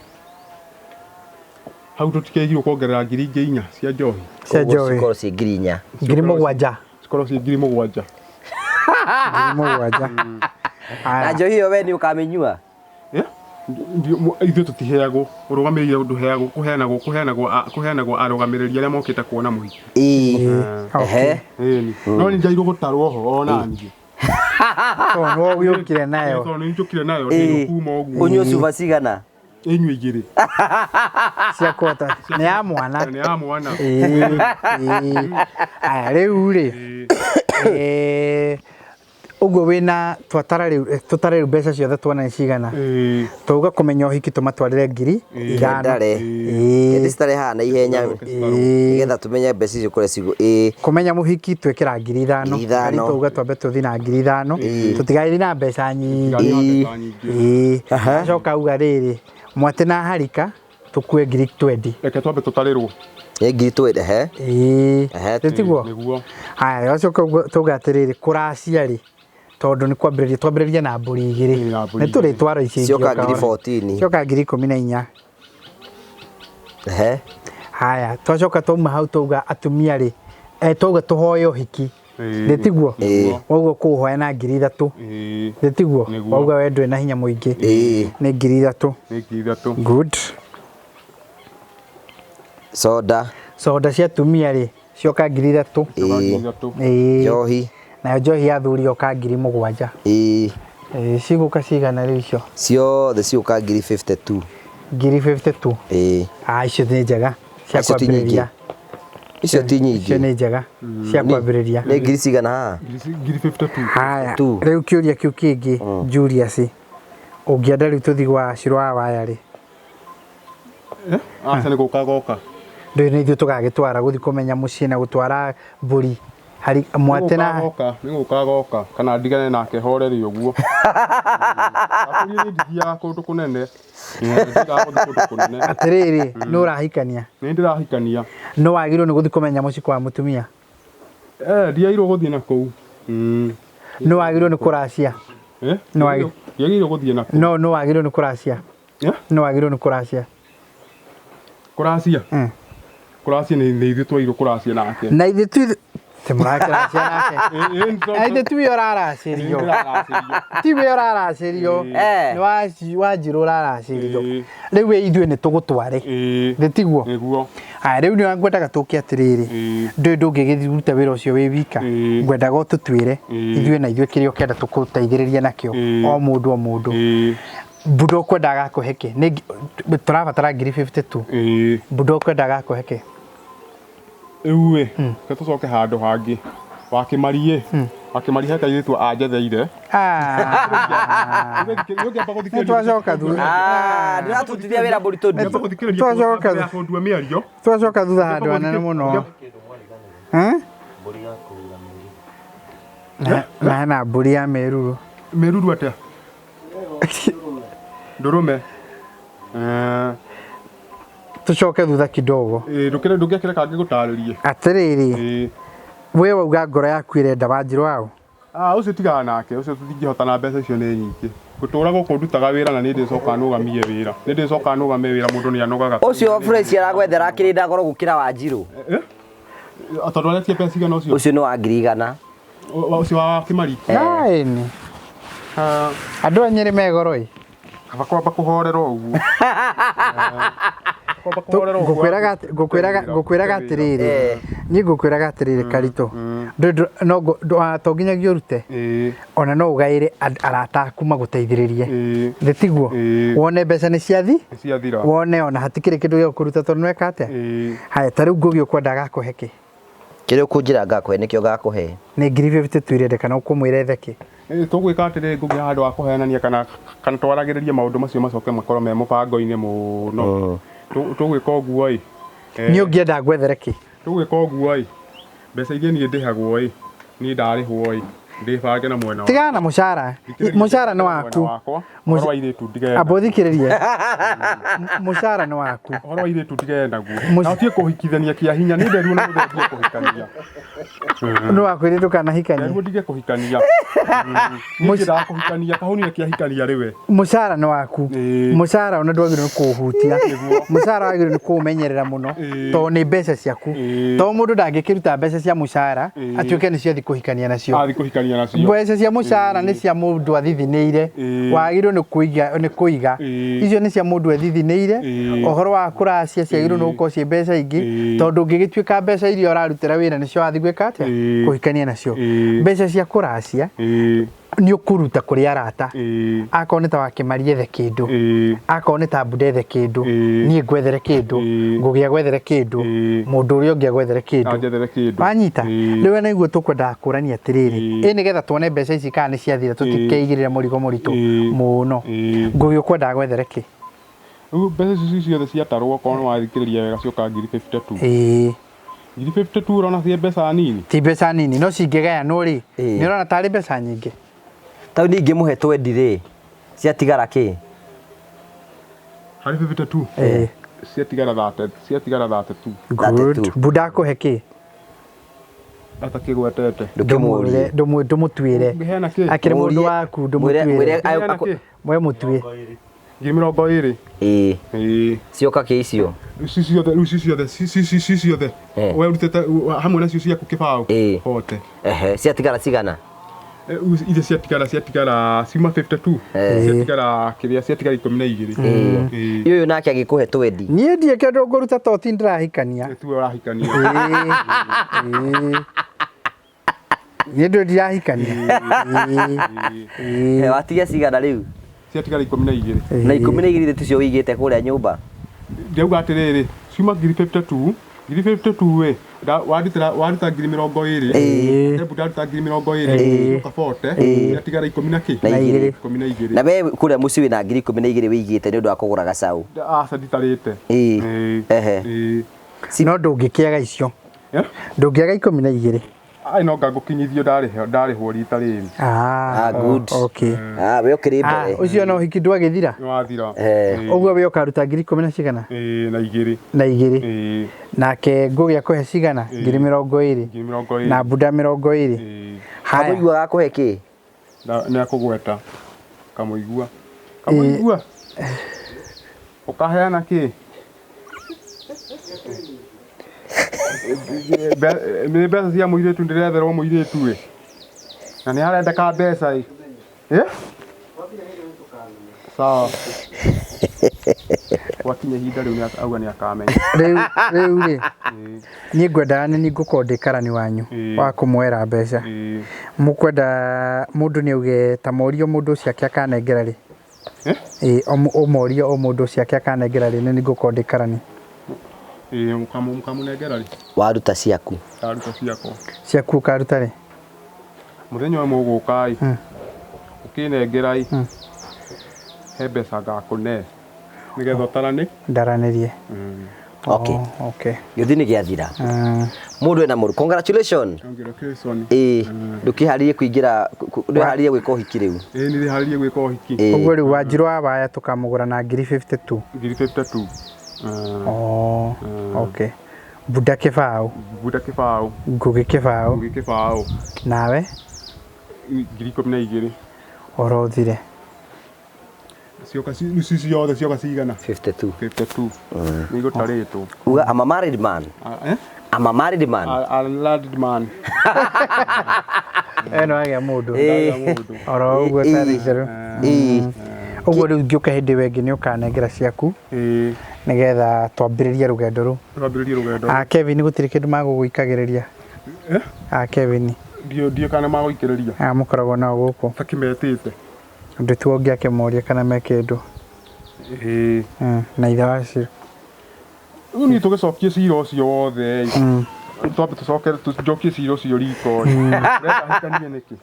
Hau tũtikĩagĩrĩirwo kuongerera ngiri ingĩ inya cia njohi. Cia Koguo njohi. cikorwo ciĩ 4000. 7000. Cikorwo ciĩ 7000. 7000. Na Haya. njohi ĩyo we nĩ ũkamĩnyua? Eh? Ithuĩ tũtiheagwo, ũrũgamĩrĩri ndũheagwo, kũheanagwo kũheanagwo kũheanagwo arũgamĩrĩri arĩa mokĩte kuona mũhiki. Ĩĩ. Okay. Ehe. Ĩni. No nĩ njairwo gũtarwo ho ona niĩ. Tondũ nĩwe ũgĩũkire nayo. Tondũ nĩ njũkire nayo Ĩĩ. ndĩ kuma ũguo. Ũnyue cuba cigana? Ĩnyue igĩrĩ. Cia kũhota. Nĩ ya mwana. Nĩ ya mwana. Ĩĩ. Ĩĩ. Aya rĩu rĩ. Eh, ũguo wĩna twatara rĩu tũtare rĩu mbeca ciothe tuona nĩ cigana. Ĩĩ. Twauga kũmenya ũhiki tũmatwarĩre 5000. Ndare. Ĩĩ. Ĩndĩ citarĩ haha na ihenya. Ĩĩ. Nĩgetha tũmenye mbeca icio kũrĩa cigũ. Ĩĩ. Kũmenya mũhiki twĩkĩra 5000. 5000. Ngari twauga twambe tũthiĩ na 5000. Tũtigathiĩ na mbeca nyingĩ. Tũtigathiĩ na mbeca nyingĩ. Ĩĩ. Acoka auga rĩrĩ, mwatĩ na harika tũkue 20,000. Reke twambe tũtarĩrwo. Nĩ ngiri twende he. Ĩĩ. Ehe. Nĩ tiguo? Nĩguo. Haya, wacoka tuga atĩrĩrĩ, kũracia rĩ, tondũ nĩ kwambĩrĩria twambĩrĩria na mbũri igĩrĩ. Ĩĩ, na mbũri Nĩ tũrĩtwara ici ingĩ Cioka o ngiri kahora. 14. Cioka 14,000. Ehe. Haya, twacoka twauma hau twauga atumia rĩ, twauga tũhoe ũhiki. Ĩĩ. Nĩ tiguo? Ĩĩ. Waugua kũũhoya na 3000. Ĩĩ. Nĩ tiguo? Nĩguo. Wauga we ndũrĩ na hinya mũingĩ. Ĩĩ. Nĩ 3000. Nĩ 3000. Good. Soda. Soda cia atumia rĩ, cioka 3000. Ĩĩ. 3000. Ĩĩ. Njohi. Nayo njohi ya athuri yoka 7000. Ĩĩ. Ĩĩ, cigũka cigana rĩu icio? Ciothe ciũka 52,000. 52,000. Ĩĩ. Ah, icio nĩ njega cia Icio ti nyingĩ. kwambĩrĩria. Icio ti Icio nyingĩ. nĩ njega cia kwambĩrĩria. Nĩ ngiri cigana haha? 52,000. Haya, Two. rĩu kĩũria kĩu kĩngĩ Julius, ũngĩenda rĩu tũthiĩ gwa Shiro wa waya rĩ, Eh? Aca nĩ gũka goka. ndũĩ nĩ ithuĩ tũgagĩtwara gũthiĩ kũmenya mũciĩ na gũtwara mbũri hari mwate na goka, nĩ gũka goka kana ndigane nake horere ũguo. Akũria nĩ ndithiaga kũndũ kũnene. Ndithiaga gũthiĩ kũndũ kũnene. atĩrĩrĩ, nĩ ũrahikania, Nĩ ndĩrahikania. no wagĩrĩirwo nĩ gũthiĩ kũmenya mũciĩ kwa mũtumia, Eh, ndiagĩrĩirwo gũthiĩ na kũu. no wagĩrĩirwo nĩ kũracia, Eh? Nĩ wagĩ- Ndiagĩrĩirwo gũthiĩ na kũu. no no wagĩrĩirwo nĩ kũracia, Eh? no wagĩrĩirwo nĩ kũracia. Kũracia? Kũracia nĩ ithuĩ twagĩrĩirwo kũracia nake. Na ithuĩ tu ti mũrakĩracia nake. Ĩ, ĩ, Na ithuĩ tiwe ũraracĩrio, tiwe ũraracĩrio, Eh. nĩ Wanjirũ ũraracĩrio. Ĩĩ. Rĩu ĩ ithuĩ nĩ tũgũtware, Ĩĩ. nĩ tiguo? Nĩguo. Haya, rĩu nĩ ngwendaga tũke atĩrĩrĩ, Ĩĩ. ndũĩ ndũngĩgĩruta wĩra ũcio wĩ wika, Ĩĩ. ngwendaga ũtũtuĩre Ĩĩ. ithuĩ na ithuĩ kĩrĩa ũkenda tũkũteithĩrĩria nakĩo, Ĩĩ. o mũndũ o mũndũ. Ĩĩ. Mbunda ũkwendaga akũhe kĩ? Nĩ tũrabatara 52,000. Ĩĩ. Mbunda ũkwendaga akũhe kĩ? Rĩu ĩ, reke tũcoke handũ hangĩ. Wakĩmari ĩ, Wakĩmari he kairĩtu anjetheire. Ah. Nĩ twacoka thutha. Ah, ndĩratutithia wĩra mũritũ Ngĩamba gũthikĩrĩria Twacoka mbere ya kũndua mĩario. Twacoka thutha handũ hanene mũno. Eh? Na hena mbũri ya mĩruru. Mĩruru atĩa? Ndũrũme. Eh, Tũcoke thutha kidogo. ĩ, ndũkĩre ndũngĩakĩreka ngĩgũtarĩrie. Atĩrĩrĩ, Ĩ. we wauga ngoro yaku ĩrenda Wanjirũ waũ? Ah, ũcio tigana nake, ũcio tũtingĩhota na mbeca icio nĩ nyingĩ. Gũtũra gũkũ ndutaga wĩra na nĩ ndĩcokaga nũgamie wĩra. Nĩ ndĩcokaga nũgamie wĩra mũndũ nĩ anogaga. Ũcio fresh aragwethera akĩrĩ na goro gũkĩra Wanjirũ. Eh? Tondũ aretia mbeca cigana ũcio? Ũcio nĩ wa 100,000. Ũcio wa Kĩmari. Aini. Andũ a Nyĩrĩ me goro ĩ. Kaba kwamba kũhorera ũguo. Kwamba kũhorera ũguo. Ngũkwĩraga ngũkwĩraga ngũkwĩraga atĩrĩrĩ. Niĩ ngũkwĩraga atĩrĩrĩ Karitũ. No to nginyagia ũrute. Ona no ũgaĩre arata aku magũteithĩrĩrie. Thĩ tiguo? Wone mbeca nĩ ciathi? Ciathira. Wone ona hatikĩrĩ kĩndũ gĩa kũruta tondũ nĩweka atĩa? Haya ta rĩu Ngũgĩ ũkwenda agakũhe kĩ? Kĩrĩa ũkũnjĩra ngakũhe nĩkĩo ngakũhe. Nĩ ngiri 52 irendekana ũkũmwĩra ethe kĩ? Tũgwĩka atĩrĩ Ngũgĩ handũ ha kũhenania kana kana twaragĩrĩrie maũndũ macio macoke makorwo me mũbango-inĩ mũno. Tũgwĩka ũguo ĩ. Niĩ ũngĩenda ngwethere kĩ? Tũgwĩka ũguo ĩ, mbeca iria niĩ ndĩhagwo ĩ, niĩ ndarĩhwo ĩ, ndĩbange na mwena Tigana na mũcara. Mũcara nĩ waku. Ũhoro wa airĩtu ndigane Amba ũthikĩrĩrie. Mũcara nĩ waku. Ũhoro wa airĩtu ndigane naguo. Na ũtige kũhikithania kĩa hinya. Niĩ nderirwo nĩ mũthee ndige kũhikania. Nĩ wakwĩrire ndũkanahikanie. Nderirwo ndige kũhikania. Niĩ ndiendaga kũhikania kahũni nĩkĩo ahikania rĩwe. Mũcara nĩ waku. Mũcara ona ndwagĩrĩirwo nĩ kũũhutia. Mũcara wagĩrĩirwo nĩ kũũmenyerera mũno tondũ nĩ mbeca ciaku. Tondũ mũndũ ndangĩkĩruta mbeca cia mũcara atuĩke nĩcio athiĩ kũhikania nacio. Athiĩ kũhikania nacio. Mbeca cia mũcara nĩ cia mũndũ athithinĩire. Wagĩrĩirwo nĩ kũiga nĩ kũiga. Icio nĩ cia mũndũ ethithinĩire. Ũhoro wa kũracia ciagĩrĩirwo nĩ gũkorwo ciĩ mbeca ingĩ tondũ ũngĩgĩtuĩka mbeca iria ũrarutĩra wĩra nĩcio wathiĩ gwĩka atĩa? Kũhikania nacio. Mbeca cia kũracia nĩ ũkũruta kũrĩ arata. Akorwo nĩ ta Wakĩmari ethe kĩndũ, akorwo nĩ ta Mbunda ethe kĩndũ, niĩ ngwethere kĩndũ, Ngũgĩ agwethere kĩndũ, mũndũ ũrĩa ũngĩ agwethere kĩndũ. Anjethere kĩndũ. Wanyita? Rĩu nĩguo tũkwendaga kũrania atĩrĩrĩ, ĩ nĩgetha tuone mbeca ici kana nĩ ciathira tũtikeigĩrĩre mũrigo mũritũ mũno. Ngũgĩ ũkwendaga agwethere kĩ? Rĩu mbeca ici ciothe ciatarwo okorwo nĩ wathikĩrĩria wega cioka ngiri 52. Ngiri 52 ũrona ci mbeca nini? Ti mbeca nini, no cingĩgayanwo rĩ, nĩ ũrona tarĩ mbeca nyingĩ? Ta rĩu niĩ ingĩmũhe twendi rĩ, ciatigara kĩ? Harĩ 52? Ciatigara thate, ciatigara 32. Good. Mbunda akũhe kĩ? Atakĩgwetete. Ndũmũrie, ndũmũtuĩre. Ũngĩheana kĩ? Akĩrĩ mũndũ waku, ndũmũtuĩre. Ũngĩheana kĩ? We mũtue. Ngiri mĩrongo ĩrĩ. Ĩĩ. Ĩĩ. Cioka kĩ icio? Rĩu ci ciothe, rĩu ci ciothe, ci ci ci ci ciothe. We ũrutĩte hamwe nacio ciaku kĩbaũ. Ĩĩ. Hote. Ehe, ciatigara cigana? Rĩu iria ciatigara ciatigara ciuma 52. Ciatigara kĩrĩa ciatigara 12. Ĩĩ. Ũyũ nake agĩkũhe twendi. Niĩ ndirĩ kĩndũ ngũruta to ti ndĩrahikania. Tiwe ũrahikania. Ĩĩ. Niĩ ndũĩ ndirahikania. Ĩĩ. Watigia cigana rĩu? Ciatigara 12. Na 12 ithe ticio wĩigĩte kũrĩa nyũmba? Ndĩrauga atĩrĩrĩ, ciuma ngiri 52, ngiri 52 ĩ, warutĩra waruta ngiri mĩrongo ĩrĩ, Hebu ndaruta ngiri mĩrongo ĩrĩ, cioka 40, ciatigara ikũmi na kĩ? Na igĩrĩ. 12. Na we kũrĩa mũciĩ wĩna ngiri 12 wĩigĩte nĩ ũndũ wa kũgũra gacaũ? Aca nditarĩte. Ĩĩ. Ehe. Ĩĩ. No ndũngĩkĩaga icio. Ndũngĩaga 12. Ai no ngangũkinyithio ndarĩhwo ndarĩhwo rita rĩrĩ. Ah, good. Okay. Ah, we ũkĩrĩ mbere. Ũcio no ũhiki ndwagĩthira? Nĩ wathira. Ũguo we ũkaruta ngiri ikũmi na cigana? Ĩĩ na igĩrĩ. Na igĩrĩ. Ĩĩ. Nake Ngũgĩ akũhe cigana? Ngiri mĩrongo ĩrĩ. Ngiri mĩrongo ĩrĩ. Na Mbunda mĩrongo ĩrĩ. Haya. Kamũigua gakũhe kĩ? Nĩ akũgweta. Kamũigua. Kamũigua. Ũkaheana kĩ? Nĩ mbeca cia mũirĩtu ndĩretherwo mũirĩtu ĩ. Na nĩ harendeka mbeca ĩ. Ĩ? Sawa. Gwakinya ihinda rĩu auga nĩ akamenya. Rĩu rĩu rĩ niĩ ngwendaga nĩ niĩ ngũkorwo ndĩ karani wanyu wa kũmuoera mbeca. Mũkwenda mũndũ nĩ auge ta morio mũndũ ũcio ake akanengera rĩ. Ĩĩ ũmorie o mũndũ ũcio ake akanengera rĩ, nĩ niĩ ngũkorwo ndĩ karani. Ĩĩ mũkamũnengera rĩ? Waruta ciaku. Ndaruta ciakwa. Ciaku ũkaruta rĩ? Mũthenya ũyũ mũgũka ĩ, ũkĩnengera ĩ, he mbeca ngakũne nĩgetha ũtarane. Ndaranĩrie. Okay. Okay. Gĩthimi nĩ gĩathira. Mũndũ ena mũru. Congratulations. Congratulations. Ĩĩ, ndũkĩharĩrie kũingĩra, ndũharĩrie gwĩka ũhiki rĩu. Ĩĩ nĩ ndĩharĩrie gwĩka ũhiki. Ũguo rĩu Wanjirũ wa Waya tũkamũgũra na ngiri 52. Ngiri 52. Oh, okay. Mbunda kĩbaũ. Mbunda kĩbaũ. Ngũgĩ kĩbaũ. Ngũgĩ kĩbaũ. Nawe? Ngiri 12. Orothire. Cioka ci ciothe cioka cigana? 52. 52. Nĩ igũtarĩtwo. Uga I'm a married man. Eh? I'm a married man. A married man. Ĩno wagĩa mũndũ. Ĩĩ. Mũndũ. Oro ũguo tarĩ itherũ. Ĩĩ. Ũguo rĩu ngĩũka hĩndĩ ĩyo ĩngĩ nĩ ũkanengera ciaku Ĩĩ. nĩgetha twambĩrĩrie rũgendo rũu. Twambĩrĩrie rũgendo. A Kevin gũtirĩ kĩndũ magũgũikagĩrĩria. Eh? A Kevin Ndiũ kana magũikĩrĩria. aya mũkoragwo nao gũkũ. Takĩmetĩte. Ũndũ tu ũngĩakĩmoria kana me kĩndũ. Ĩĩ. Na ithe wacio. Rĩu niĩ tũgĩcokie cira ũcio wothe ĩ. Twambe tũcoke tũcokie cira ũcio riko ĩ. Ũrenda hikanie nĩkĩ?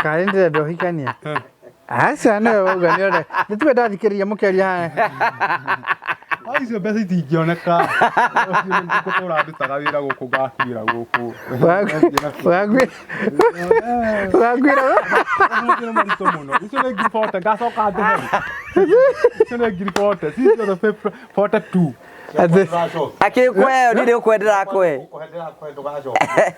Karĩ ndĩrenda ũhikanie. Aca nĩwe wauga nĩ ũrenda. Nĩ tuge ndathikĩrĩria mũkĩaria haha. Ah, icio mbeca itingĩoneka. Ũcio nĩ ngũtũra ndutaga wĩra gũkũ ngakuĩra gũkũ. Ũgakuĩra. Ũcio nĩ mũritũ mũno. Icio nĩ ngiri 40 ngacoka ndĩhe. Icio nĩ ngiri 40. Ciothe 42. Atĩ Akĩrĩ kũheo ndirĩ gũkũhe ndĩrakũhe.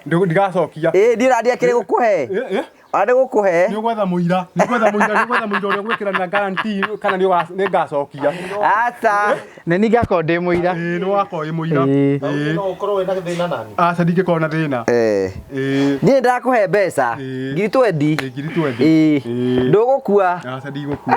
Ndigacokia. Ĩĩ ndirĩ ndiakĩrĩ gũkũhe. Eh, eh. Ona nĩ gũkũhe. Nĩ ũgwetha mũira, nĩ ũgwetha mũira, nĩ ũgwetha mũira ũrĩa ũgwĩkĩra guarantee kana nĩ ngacokia. Aca. nĩ niĩ ngakorwo ndĩ mũira. Ĩĩ nĩ wakorwo wĩ mũira. Ĩĩ. Ĩĩ. No ũkorwo wĩna thĩna nani. Aca ndingĩkorwo na thĩna. Eh. Ĩĩ. Niĩ ndakũhe mbeca. Ĩĩ. Ngiri twendi. Ĩĩ, ngiri twendi. Ĩĩ. Ĩĩ. Ndũgũkua. Aca ndigũkua.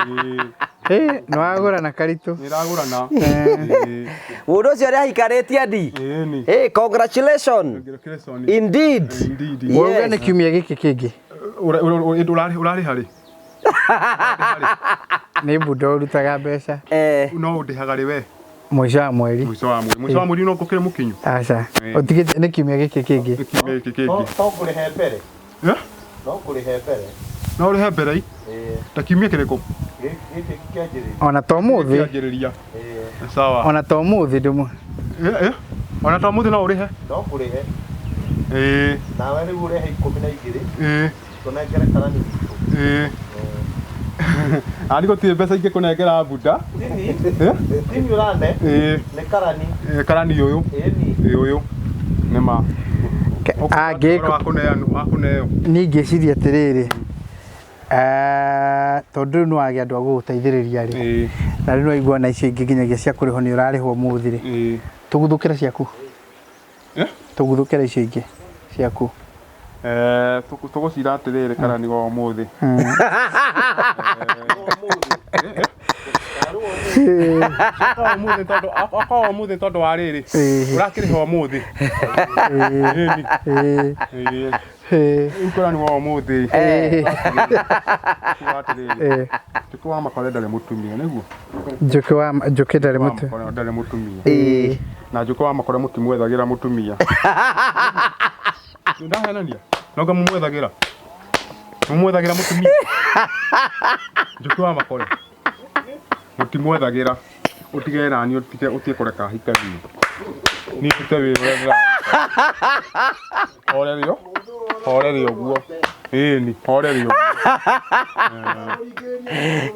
Ĩĩ. Ĩĩ nĩ wagũra na karitũ. Nĩ ndagũrana. Ĩĩ. Mũndũ ũcio nĩ ahikanĩtie ndi. Ĩĩ nĩ. Hey, congratulations. Congratulations. Indeed. Indeed. Wauga nĩ Yes. kiumia gĩkĩ kĩngĩ. Ũrarĩha rĩ? Nĩ mbunda ũrutaga mbeca Eh. No ũndĩhaga rĩ we? mũico wa mweri. Mũico wa mweri. Mũico wa mweri no ngũkĩre mũkinyu. Aca. Ĩĩ. Ũtigĩte nĩ kiumia gĩkĩ kĩngĩ. Nĩ kiumia gĩkĩ kĩngĩ. No ngũrĩhe mbere. Eh? No ngũrĩhe mbere. No ũrĩhe mbere i? Ĩĩ. Ta kiumia kĩrĩkũ? Gĩkĩ kĩanjĩrĩria. Ona to mũthĩ. Kĩanjĩrĩria. Ĩĩ. Sawa. Ona to mũthĩ ndũmũ. Eh, eh. Ona to mũthĩ no ũrĩhe. No ngũrĩhe. Ĩĩ. Nawe rĩu ũrehe 12. Ĩĩ. Tũnengere karani witũ. Ĩĩ. Ani gũtirĩ mbeca ingĩkũnengera mbunda. Tini. Eh? Tini ũrane. Ĩĩ. Nĩ karani. Ĩĩ, Karani ũyũ. Ĩni. Ĩĩ ũyũ. Nĩ ma. Angĩkũ Wa kũneanwo, wa kũneo. niĩ ngĩciria atĩrĩrĩ tondũ rĩu nĩ wagĩa andũ a gũgũteithĩrĩria rĩ Ĩĩ. na rĩu nĩwaigua na icio ingĩ nginyagia cia kũrĩhwo nĩ ũrarĩhwo mũthĩ rĩ Ĩĩ. tũguthũkĩre ciaku Eh? tũguthũkĩre icio ingĩ ciaku Eh, tũgũcira atĩrĩrĩ karani wa ũmũthĩ. Akorwo ũmũthĩ tondũ akorwo ũmũthĩ tondũ wa rĩrĩ. Ĩĩ. Ũrakĩrĩha ũmũthĩ. Ĩĩ. Ĩĩ, Ĩĩ. ĩĩ, Rĩu karani wa ũmũthĩ. ĩĩ, Tuga atĩrĩrĩ. ĩĩ. Njũkĩ wa makore ndarĩ mũtumia nĩguo? Njũkĩ wa njũkĩ ndarĩ Wa mũtu makore ndarĩ mũtumia. Ĩĩ. Na njũkĩ wa makore mũtimwethagĩra mũtumia. Ndahenania. No nga mũmwethagĩra. Mũmwethagĩra mũtumia. Njũkĩ wa makore. Mũtimwethagĩra. Ũtige nani ũtige ũtige kũreka hikanie. Niĩ ndute wĩra ũrĩa ndĩraruta. Horerio. Horerio ũguo. Ĩni, horerio.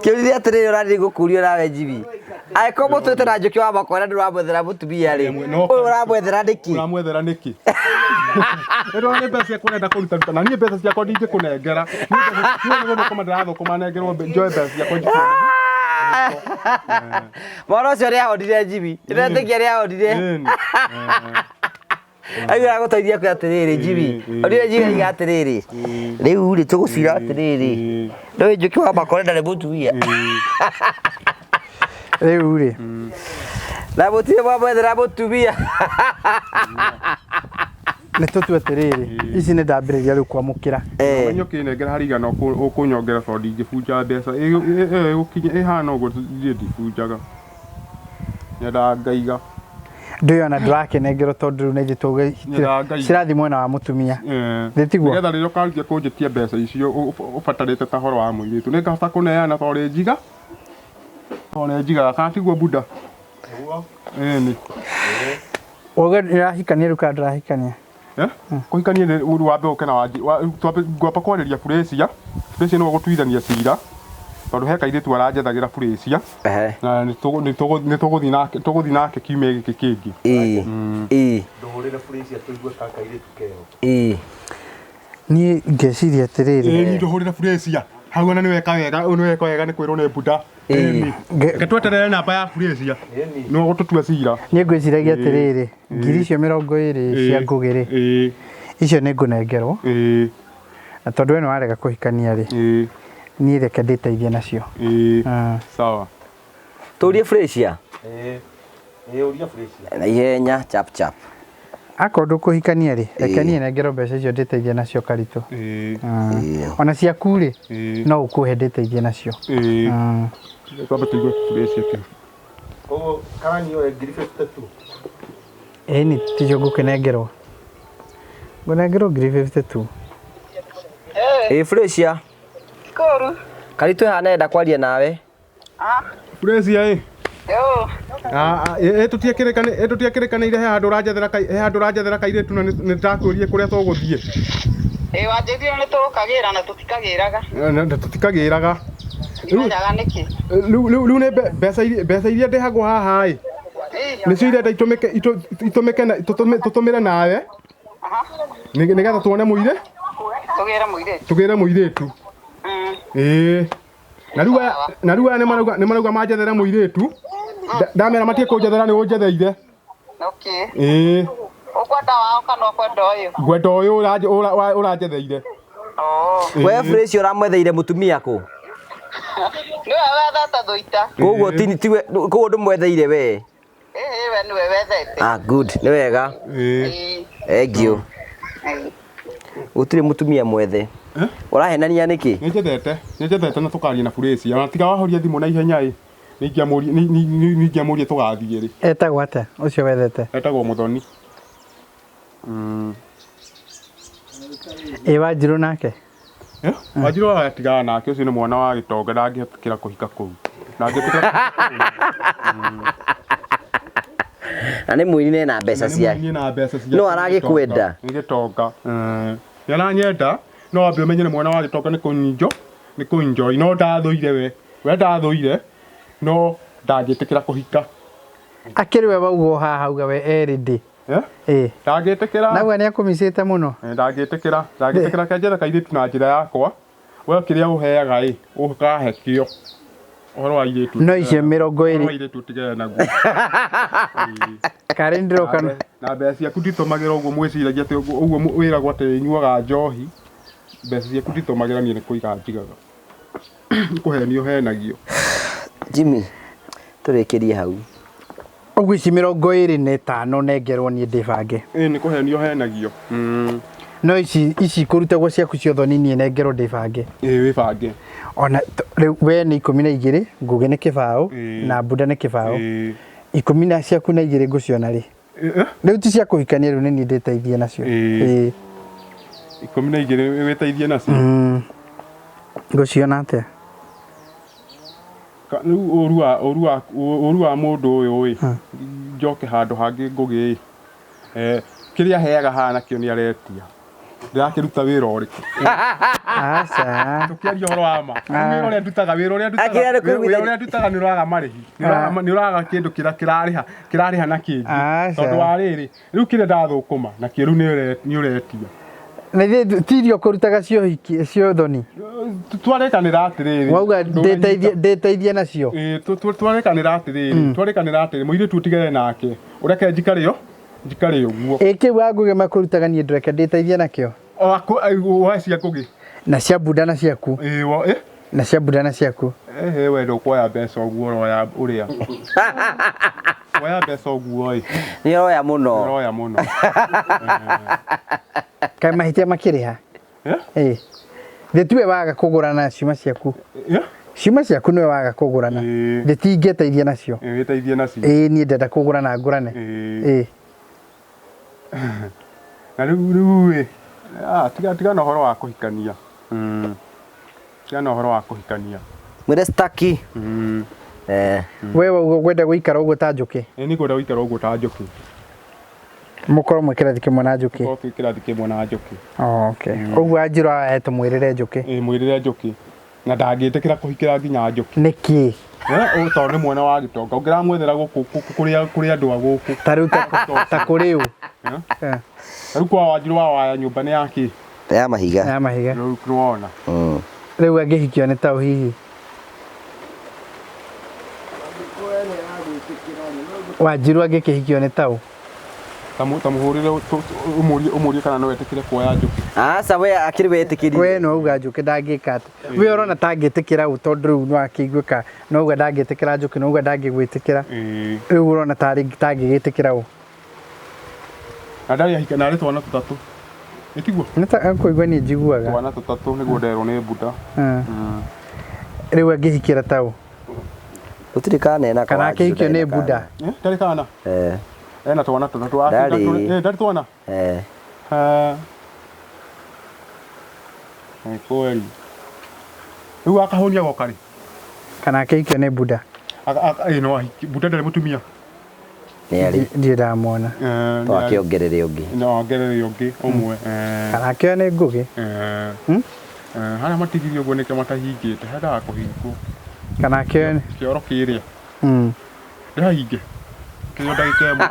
Kĩũria atĩrĩrĩ ũrathiĩ gũkũrio nawe Jimmy. Angĩkorwo mũtwĩte na njũkĩ wa makore ndũramwethera mũtumia rĩ. No. Ũyũ ũramwethera nĩkĩ? Ũramwethera nĩkĩ? Ĩno nĩ mbeca ciakwa ũrenda kũruta ruta na niĩ mbeca ciakwa ndingĩkũnengera. Niĩ nĩ gũthũkũma ndĩrathũkũma nengerwo njoe mbeca ciakwa njikie. Mwana ũcio nĩ ahonire Jimmy. Ndĩretĩkia nĩ ahonire. Ĩni. Aigua agũteithia kwĩ atĩrĩrĩ Jimmy. Onire Jimmy aiga atĩrĩrĩ. Rĩu rĩ tũgũcira atĩrĩrĩ. Ndũĩ njũkĩ wa makore ndarĩ mũtumia. Rĩu rĩ Na mũtirĩ mwamwethera mũtumia. nĩ tũtue atĩrĩrĩ ici nĩ ndambĩrĩria rĩu kwamũkĩra Eh. Ũmenye ũkĩnengera harĩ igana ũkũnyongera tondũ ndingĩbunja mbeca. Ĩyo ĩgũkinya ĩhana ũguo niĩ ndibunjaga. Nyendaga ngaiga. Ndũĩ ona ndũrakĩnengerwo tondũ rĩu nĩ ithuĩ Nyendaga ngaiga. cirathiĩ mwena wa mũtumia. Ĩĩ. Nĩ tiguo? Nĩgetha rĩrĩa ũkanjia kũnjĩtia mbeca icio ũbatarĩte ta horo wa mũirĩtu nĩ ngahota kũneana tondũ nĩ njiga. Tondũ nĩ njigaga kana tiguo buda? Nĩguo. Ĩni. Wauga ndĩrahikania rĩu kana ndũrahikania? Eh? Kũhikania nĩ ũndũ wambe ũke na wanji ngwamba kwarĩria Furacia. Furacia nĩwe ũgũtuithania cira tondũ he kairĩtu aranjethagĩra Furacia Ehe. na nĩ tũgũthiĩ nake kiumia gĩkĩ kĩngĩ. Ĩĩ. Ĩĩ. Ndũhũrĩre Furacia tũigue ka kairĩtu keho. Ĩĩ. Niĩ ngeciria atĩrĩrĩ Ĩĩ niĩ ndũhũrĩre Furacia hau ona nĩ weka wega ũyũ nĩ weka wega nĩ kwĩrwo nĩ buda. Ĩni. Reke tweterere namba ya Furacia Ĩni. nĩwe ũgũtũtua cira. Niĩ ngwĩciragia atĩrĩrĩ ngiri icio 20 cia Ngũgĩ rĩ Ĩĩ. Icio nĩ ngũnengerwo. Ĩĩ. Na tondũ we nĩ warega kũhikania rĩ, Ĩĩ. niĩ reke ndĩteithie nacio. Ĩĩ. Ah. Sawa. Tũrie Freshia. Ĩĩ. Ĩĩ ũria Freshia. Na ihenya chap chap. Akorwo ndũkũhikania rĩ, reke Ĩĩ. niĩ nengerwo mbeca icio ndĩteithie nacio Karitũ. Ĩĩ. Ah. Ĩĩ. Ona ciaku rĩ, Ĩĩ. no ũkũhe ndĩteithie nacio. Ĩĩ. Ah. Twambe tũigue Freshia kĩ. Koguo karani oe ngiri 52. Ĩni ticio ngũkĩnengerwo. Ngũnengerwo ngiri 52. Ĩĩ Freshia. Kũru. Karitũ haha nenda kwaria nawe. Ah. Freshia ĩ. Yo. Ĩ tũtiakĩrĩkanĩire he handũ ũranjethera he handũ ũranjethera kairĩtu na nĩ ndakũririe kũrĩa tũgũthiĩ. Ĩ wanjĩrire nĩ tũgũkagĩra na tũtikagĩraga. Na tũtikagĩraga. Ndimenyaga nĩkĩ. Rĩu nĩ mbeca iria ndĩhagwo haha ĩ. Nĩcio irenda itũmĩke itũmĩke na tũtũmĩre nawe. Nĩgetha tuone mũirĩ. Tũgĩre mũirĩtu. Tũgĩre mũirĩtu. Ĩĩ. Na rĩu na rĩu aya nĩ marauga manjethere mũirĩtu. Ndamera matige kũnjethera nĩ ũnjetheire. Okay. Ĩĩ. Ũkwenda wao kana ũkwenda ũyũ? Ngwenda ũyũ ũranjetheire. We Freshia ũramwetheire mũtumia kũ? Nĩwe wethete thũita. Koguo tiwe koguo ndũmwetheire we. Ĩĩ we nĩwe wethete. Ah good, nĩ wega. Ĩĩ. Thank you. Gũtirĩ mũtumia mwethe. Ũrahenania nĩkĩ? Nĩ njethete na tũkaria na Freshia. Ona tiga wahoria thimũ na ihenya ĩ. Nĩ ingĩamũria tũgathiĩ rĩ. Etagwo atĩa ũcio wethete? Etagwo Mũthoni. Ĩ Wanjirũ nake? Wanjirũ atigana nake ũcio nĩ mwana wa gĩtonga ndangĩhetũkĩra kũhika kũu. Ndangĩtĩkĩra. Na nĩ mũini na mbeca ciake. Nĩ na mbeca ciake. No aragĩkwenda. Nĩ gĩtonga. Nĩ aranyenda no wambe ũmenye nĩ mwana wa gĩtonga nĩ kũnyinjo nĩ kũenjoy no ndathũire we. We ndathũire no ndangĩtĩkĩra kũhika. Akĩrĩ we wauga haha auga we erĩ ndĩ. Ĩĩ. Ndangĩtĩkĩra. Nauga nĩ akũmicĩte mũno. Ndangĩtĩkĩra. Ndangĩtĩkĩra kenjetha kairĩtu na njĩra yakwa. We kĩrĩa ũheaga ĩ ũkahe kĩo. Ũhoro wa airĩtu. No icio mĩrongo ĩrĩ. Ũhoro wa airĩtu ũtigane naguo. Karĩ ndĩroka. Na mbeca ciaku nditũmagĩra ũguo mwĩciragia atĩ ũguo wĩragwo atĩ nyuaga njohi. Mbeca ciaku nditũmagĩra niĩ nĩ kũiga njigaga. Kũhenio henagio. Jimmy, tũrĩkĩrie hau. Ũguo ici 25 nengerwo niĩ ndĩbange. Ĩĩ nĩ kũhenio henagio. No ici ici kũrutagwo ciaku ciothe ni niĩ nengerwo ndĩbange. Ĩĩ wĩbange. Ona rĩu we nĩ 12, Ngũgĩ nĩ kĩbaũ na Bunda nĩ kĩbaũ. 10 na ciaku na igĩrĩ ngũciona rĩ. Rĩu ti cia kũhikania rĩu nĩ niĩ ndĩteithie nacio. Ĩĩ. 12 wĩteithie nacio. Ngũciona atĩa? Rĩu ũru wa mũndũ ũyũ ĩ njoke handũ hangĩ Ngũgĩ ĩ kĩrĩa aheaga haha nakĩo nĩ aretia. Ndĩrakĩruta wĩra ũrĩkũ? Aca. Tũkĩaria ũhoro wa ma. Wĩra ũrĩa ndutaga wĩra ũrĩa ndutaga wĩra ũrĩa ndutaga nĩ ũraga marĩhi. Nĩ ũraga kĩndũ kĩrĩa kĩrarĩha kĩrarĩha na kĩngĩ. Tondũ wa rĩrĩ rĩu kĩrĩa ndathũkũma nakĩo rĩu nĩ ũretia. Na ithuĩ ti irio kũrutaga cio hiki cio thoni. Twarĩkanĩra atĩrĩrĩ. Wauga ndĩteithie nacio. Ĩĩ twarĩkanĩra atĩrĩrĩ twarĩkanĩra atĩrĩ mũirĩtu ũtigane nake ũreke njikare njikare ũguo. Ĩ kĩu wa Ngũgĩ makũrutaga niĩ ndũreke ndĩteithie nakĩo. Woe cia Ngũgĩ. Na cia Bunda na ciaku. Ĩĩ Na cia Bunda na ciaku. Ehe we ndũkuoya mbeca ũguo ũroya ũrĩa. Woya mbeca ũguo ĩ. Nĩ ũroya mũno. Nĩ ũroya mũno. Kaĩ mahĩtia makĩrĩha? Ĩĩ. Thĩ tiwe waga kũgũrana ciuma ciaku. Ciuma ciaku nĩwe waga kũgũrana. Thĩ tingĩteithia nacio. Wĩteithie nacio. Ĩĩ niĩ ndenda kũgũrana ngũrane. Ĩĩ. Na rĩu rĩu ĩ tiga na ũhoro wa kũhikania. Tiga na ũhoro wa kũhikania. Mwĩre staki. We wauga ũkwenda gũikara ũguo ta njũkĩ. Ĩĩ nĩ ngwenda gũikara ũguo ta njũkĩ. Mũkorwo mwĩ kĩrathi kĩmwe na njũkĩ. Tũkorwo twĩ kĩrathi kĩmwe na njũkĩ. Okay. Ũguo Wanjirũ aya tũmwĩrĩre njũkĩ. Ĩĩ mwĩrĩre njũkĩ. Na ndangĩtĩkĩra kũhikĩra nginya njũkĩ. Nĩkĩ? Tondũ nĩ mwana wa gĩtonga. Ũngĩramwethera gũkũ kũrĩ andũ a gũkũ. Ta rĩu ta kũrĩ ũ? Ta rĩu kwa Wanjirũ wa Waya nyũmba nĩ ya kĩ? Ya mahiga. Ya mahiga. Rĩu nĩwona. Rĩu angĩhikio nĩ taũ hihi? Wanjirũ angĩkĩhikio nĩ taũ? Ta mũhũrĩre ũmũrie ũmũrie kana no etĩkĩre kuoya njũkĩ. Aca we akĩrĩ wetĩkĩrire. We no uga njũkĩ ndangĩka atĩ we ũrona tangĩtĩkĩra ũ tondũ rĩu no akĩiguĩka no uga ndangĩtĩkĩra njũkĩ no uga ndangĩgwĩtĩkĩra. Ĩĩ. Rĩu ũrona tarĩ tangĩgĩtĩkĩra ũ. Na ndarĩ ahika na arĩ twana tũtatũ. Ĩtiguo? Nĩ ta kũigua niĩ njiguaga. Twana tũtatũ nĩguo nderwo nĩ Buda. Rĩu angĩhikĩra ta ũ? Gũtirĩ kana ena Kana akĩhikio nĩ Buda. Eh, ndarĩ kana? Eh. Ena twana tũtatũ. Ndarĩ. Eh, ndarĩ twana? Eh. Ha. Nĩ kweli. Rĩu akahũnia goka rĩ? Kana akĩhikio nĩ Buda. Ĩ no ahiki. Buda ndarĩ mũtumia. Nĩ arĩ. Ndirĩ ndamwona. Eh, To akĩongerere ũngĩ. No ongerere ũngĩ ũmwe. Eh. Kana akĩoya nĩ Ngũgĩ. Eh. Hmm? Eh, harĩa matigirie ũguo nĩkĩo matahingĩte hendaga kũhingwo. Kana akĩoya nĩ Kĩoro kĩrĩa. Ndĩhahinge. Kĩo ndagĩka ĩmwe.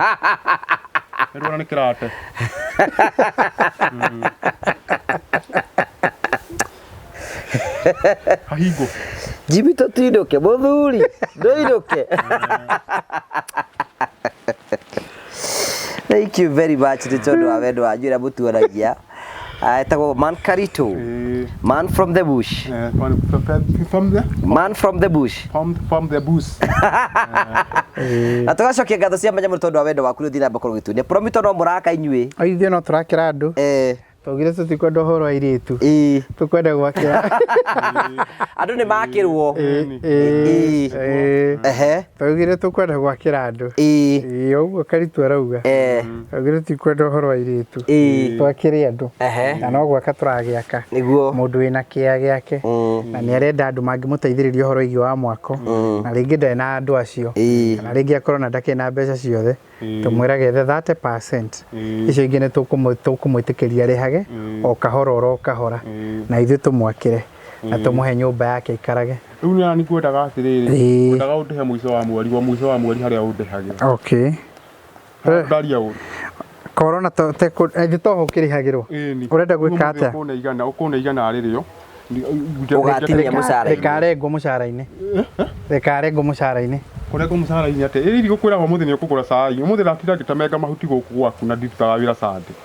Nĩndĩrona nĩ kĩrate. Hahingwo. Jimmy tũtinũke mũthuri ndũinũke. Thank you very much nĩ tondũ wa wendo wanyu ũrĩa mũtuonagia. Etagwo Man Karito. Man from the bush. From the Man from the bush. From the bush. Na tũgacokia ngatho cia mwanya mũno tondũ wa wendo waku nĩ ũthiĩ na mbere gũkorwo ũgĩtuonia. Promito no mũraka inyuĩ. Ithuĩ no tũrakĩra andũ. Twaugire tũtikwenda ũhoro wa airĩtu. Tũkwenda gwakĩra. Andũ nĩ makĩrwo. Twaugire tũkwenda gwakĩra andũ. Ĩĩ ũguo Karitu arauga. Twaugire tũtikwenda ũhoro wa airĩtu. Twakĩre andũ. Na no gwaka tũragĩaka. Nĩguo. Mũndũ wĩna kĩea gĩake. Na nĩ arenda andũ mangĩmũteithĩrĩria ũhoro wĩgiĩ wa mwako. Na rĩngĩ ndarĩ na andũ acio. Kana rĩngĩ akorwo na ndakĩrĩ na mbeca ciothe. Tũmwĩraga ethe 30%. Icio ingĩ nĩ tũkũmwĩtĩkĩria arĩhage o kahora oro kahora. Na ithuĩ tũmwakĩre na tũmũhe nyũmba yake aikarage. Rĩu nĩ ngwendaga atĩrĩrĩ, ngwendaga ũndĩhe mũico wa mweri, wa mũico wa mweri harĩa ũndĩhagĩra. Okay. Ndaria ũru. Korona ithuĩ toho ũkĩrĩhagĩrwo. Ũrenda gwĩka atĩa? Ũkũne igana rĩrĩo. Ũgatinia mũcara-inĩ. Rĩkarengwo mũcara-inĩ. Rĩkarengwo mũcara-inĩ. Kũrengwo mũcara-inĩ atĩa? Ĩĩ ndigũkwĩra ũmũthĩ nĩ ũkũgũra cai. Ũmũthĩ ndatinda ngĩtemenga mahuti gũkũ gwaku na ndirutaga wĩra Sunday.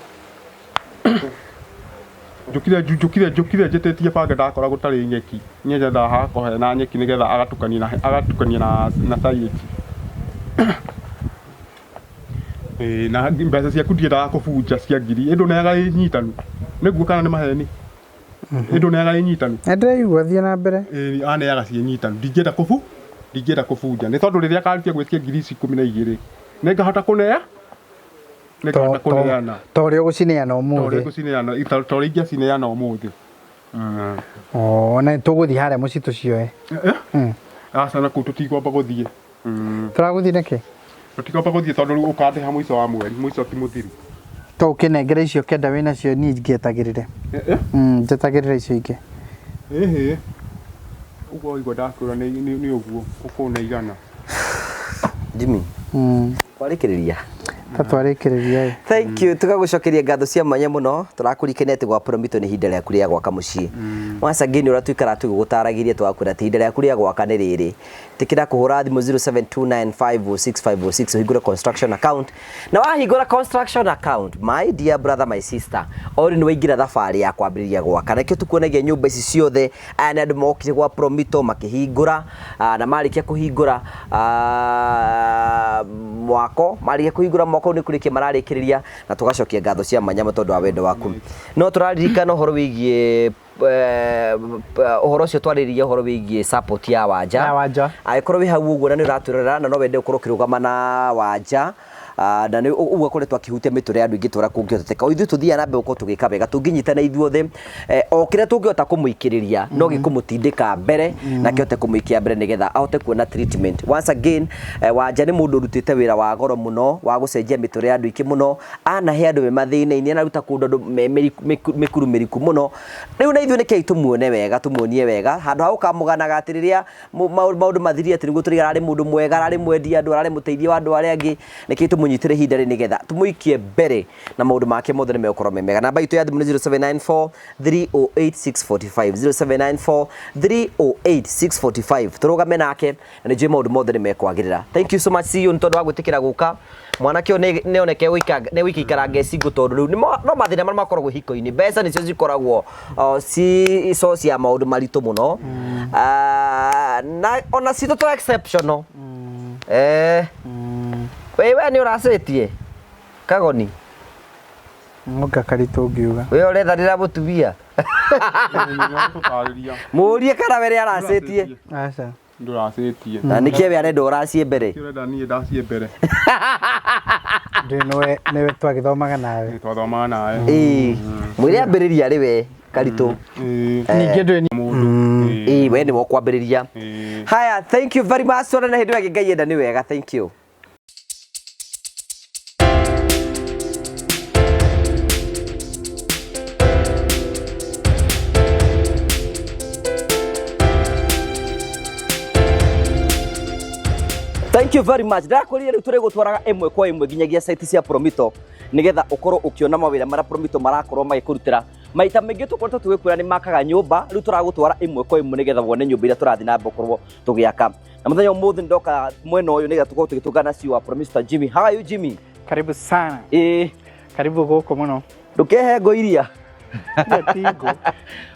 Njũkire njũkire njũkire njĩtĩtie banga ndakora gũtarĩ nyeki. Nyenjethaga hagakorwo hena nyeki nĩgetha agatukania na silage. Ĩĩ na mbeca ciaku ndiendaga kũbunja cia ngiri. Ĩ ndũneaga ĩ nyitanu. Nĩguo kana nĩ maheni? Ĩ ndũneaga ĩ nyitanu. Nĩ ndĩraigua thiĩ na mbere. Ĩĩ aneaga ciĩ nyitanu. Ndingĩenda kũbu ndingĩenda kũbunja. Nĩ tondũ rĩrĩa akarutia gwĩtia ngiri ici 12 nĩngahota kũnea nĩngahota kũneana. Ta ũrĩa ũgũcineana Ta ũrĩa ũmũthĩ. ngũcineana ta ũrĩa ingĩacineana ũmũthĩ. Oo na tũgũthiĩ harĩa mũciĩ tũcioe. Aca na kũu tũtikwamba gũthiĩ. Tũragũthiĩ nĩkĩ? Tũtikwamba gũthiĩ tondũ rĩu ũkandĩha mũico wa mweri, mũico ti mũthiru. To ũkĩnengera icio kenda wĩnacio niĩ ngĩetagĩrĩre. Njetagĩrĩra icio ingĩ. Ĩhĩ. Ũguo waigua ndakwĩra nĩ ũguo ũkũne igana. Jimmy. Twarĩkĩrĩria. Ta twarĩkĩrĩria ĩ. Thank you tũgagũcokeria ngatho cia mwanya mũno tũrakũrikania atĩ gwa Promito nĩ ihinda rĩaku rĩa gwaka mũciĩ. Once again ũrĩa tũikaraga tũgĩgũtaragĩria tũgakwĩra atĩ ihinda rĩaku rĩa gwaka nĩ rĩrĩ. Ĩtĩkĩra kũhũra thimũ 0729506506 ũhingũre construction account. Na wahingũra construction account, my dear brother, my sister, already nĩ waingĩra thabarĩ ya kwambĩrĩria gwaka. Na nĩkĩo tukuonagia nyũmba ici ciothe, aya nĩ andũ mokire gwa Promito makĩhingũra, na marĩkia kũhingũra mwako, marĩkia kũhingũra mwako nĩ kũrĩkia mararĩkĩrĩria na tũgacokia ngatho cia mwanya mũno tondũ wa wendo waku. No tũraririkana ũhoro wĩgiĩ ũhoro ũcio twarĩrĩria ũhoro wĩgiĩ support ya Wanja. Ya Wanja. Angĩkorwo wĩ hau ũguo na nĩ ũratwĩrorera na no wende ũkorwo ũkĩrũgama na Wanja na nĩ ũguo akoretwo akĩhutia mĩtũrĩre ya andũ aingĩ tũrĩa kũngĩhoteteka. O ithuĩ tũthiaga na mbere gũkorwo tũgĩka wega tũngĩnyitana ithuothe o kĩrĩa tũngĩhota kũmũikĩrĩria no gĩkũmũtindĩka mbere na kĩhote kũmũikia mbere nĩgetha ahote kuona treatment. Once again Wanja nĩ mũndũ ũrutĩte wĩra wa goro mũno wa gũcenjia mĩtũrĩre ya andũ aingĩ mũno, anahe andũ me mathĩna-inĩ, anaruta kũndũ andũ me mĩkuru mĩriku mũno. Rĩu na ithuĩ nĩkĩi tũmuone wega, tũmuonie wega handũ ha gũkamũganaga atĩ rĩrĩa maũndũ mathirie atĩ nĩguo tũrĩga ararĩ mũndũ mwega, ararĩ mwendi andũ, ararĩ mũteithia wa andũ arĩa angĩ, nĩkĩi tũmuonie Tũmũnyitĩre ihinda rĩ nĩgetha tũmũikie mbere na maũndũ make mothe nĩ megũkorwo me mega. Namba itũ ya thimũ nĩ 0794 308 645, 0794 308 645. Tũrũgame nake na nĩ njũĩ maũndũ mothe nĩ mekwagĩrĩra. Thank you so much, CEO, nĩ tondũ wa gwĩtĩkĩra gũka. Mwanake ũyũ nĩ oneke nĩ gũikaikara ngecingo, tondũ rĩu no mathĩna marĩa makoragwo hiko-inĩ, mbeca nĩcio cikoragwo ci source ya maũndũ maritũ mũno. Ah, na ona citũ to exceptional. We nĩ ũracĩtie kagoni? Mũka karitũ ngiuga. We ũrethanĩra mũtumia. Tũtarĩria. Mũrie kana we nĩ aracĩtie. Aca. Ndũracĩtie. Na nĩkĩĩ we arenda ũracie mbere? Ũrenda niĩ ndacie mbere? Ndĩ nĩwe twagĩthomaga nawe. Twathomaga nawe. Ĩĩ, mwĩre ambĩrĩria arĩ we karitũ. Ningĩ ndũĩ Mũndũ. Ĩĩ, we nĩwe ũkwambĩrĩria. Ĩĩ. Haya, thank you very much. Tuonane hĩndĩ ĩyo ĩngĩ Ngai enda. Nĩ wega, thank you. Thank you very much. Ndakwĩrire rĩu tũrĩgũtwaraga ĩmwe kwa ĩmwe nginyagia site cia Promito nĩgetha ũkorwo ũkĩona mawĩra marĩa Promito marakorwo magĩkũrutĩra. Maita maingĩ tũkoretwo tũgĩkwĩra nĩ makaga nyũmba, rĩu tũragũtwara ĩmwe kwa ĩmwe nĩgetha wone nyũmba iria tũrathiĩ na mbere gũkorwo tũgĩaka. Na mũthenya ũmũthĩ ndoka mwena ũyũ nĩgetha tũkorwo tũgĩtũngana na CEO wa Promito, Jimmy. How are you, Jimmy? Karibu sana. Ĩĩ. Karibu gũkũ mũno. Ndũkehe ngo iria. Tingo.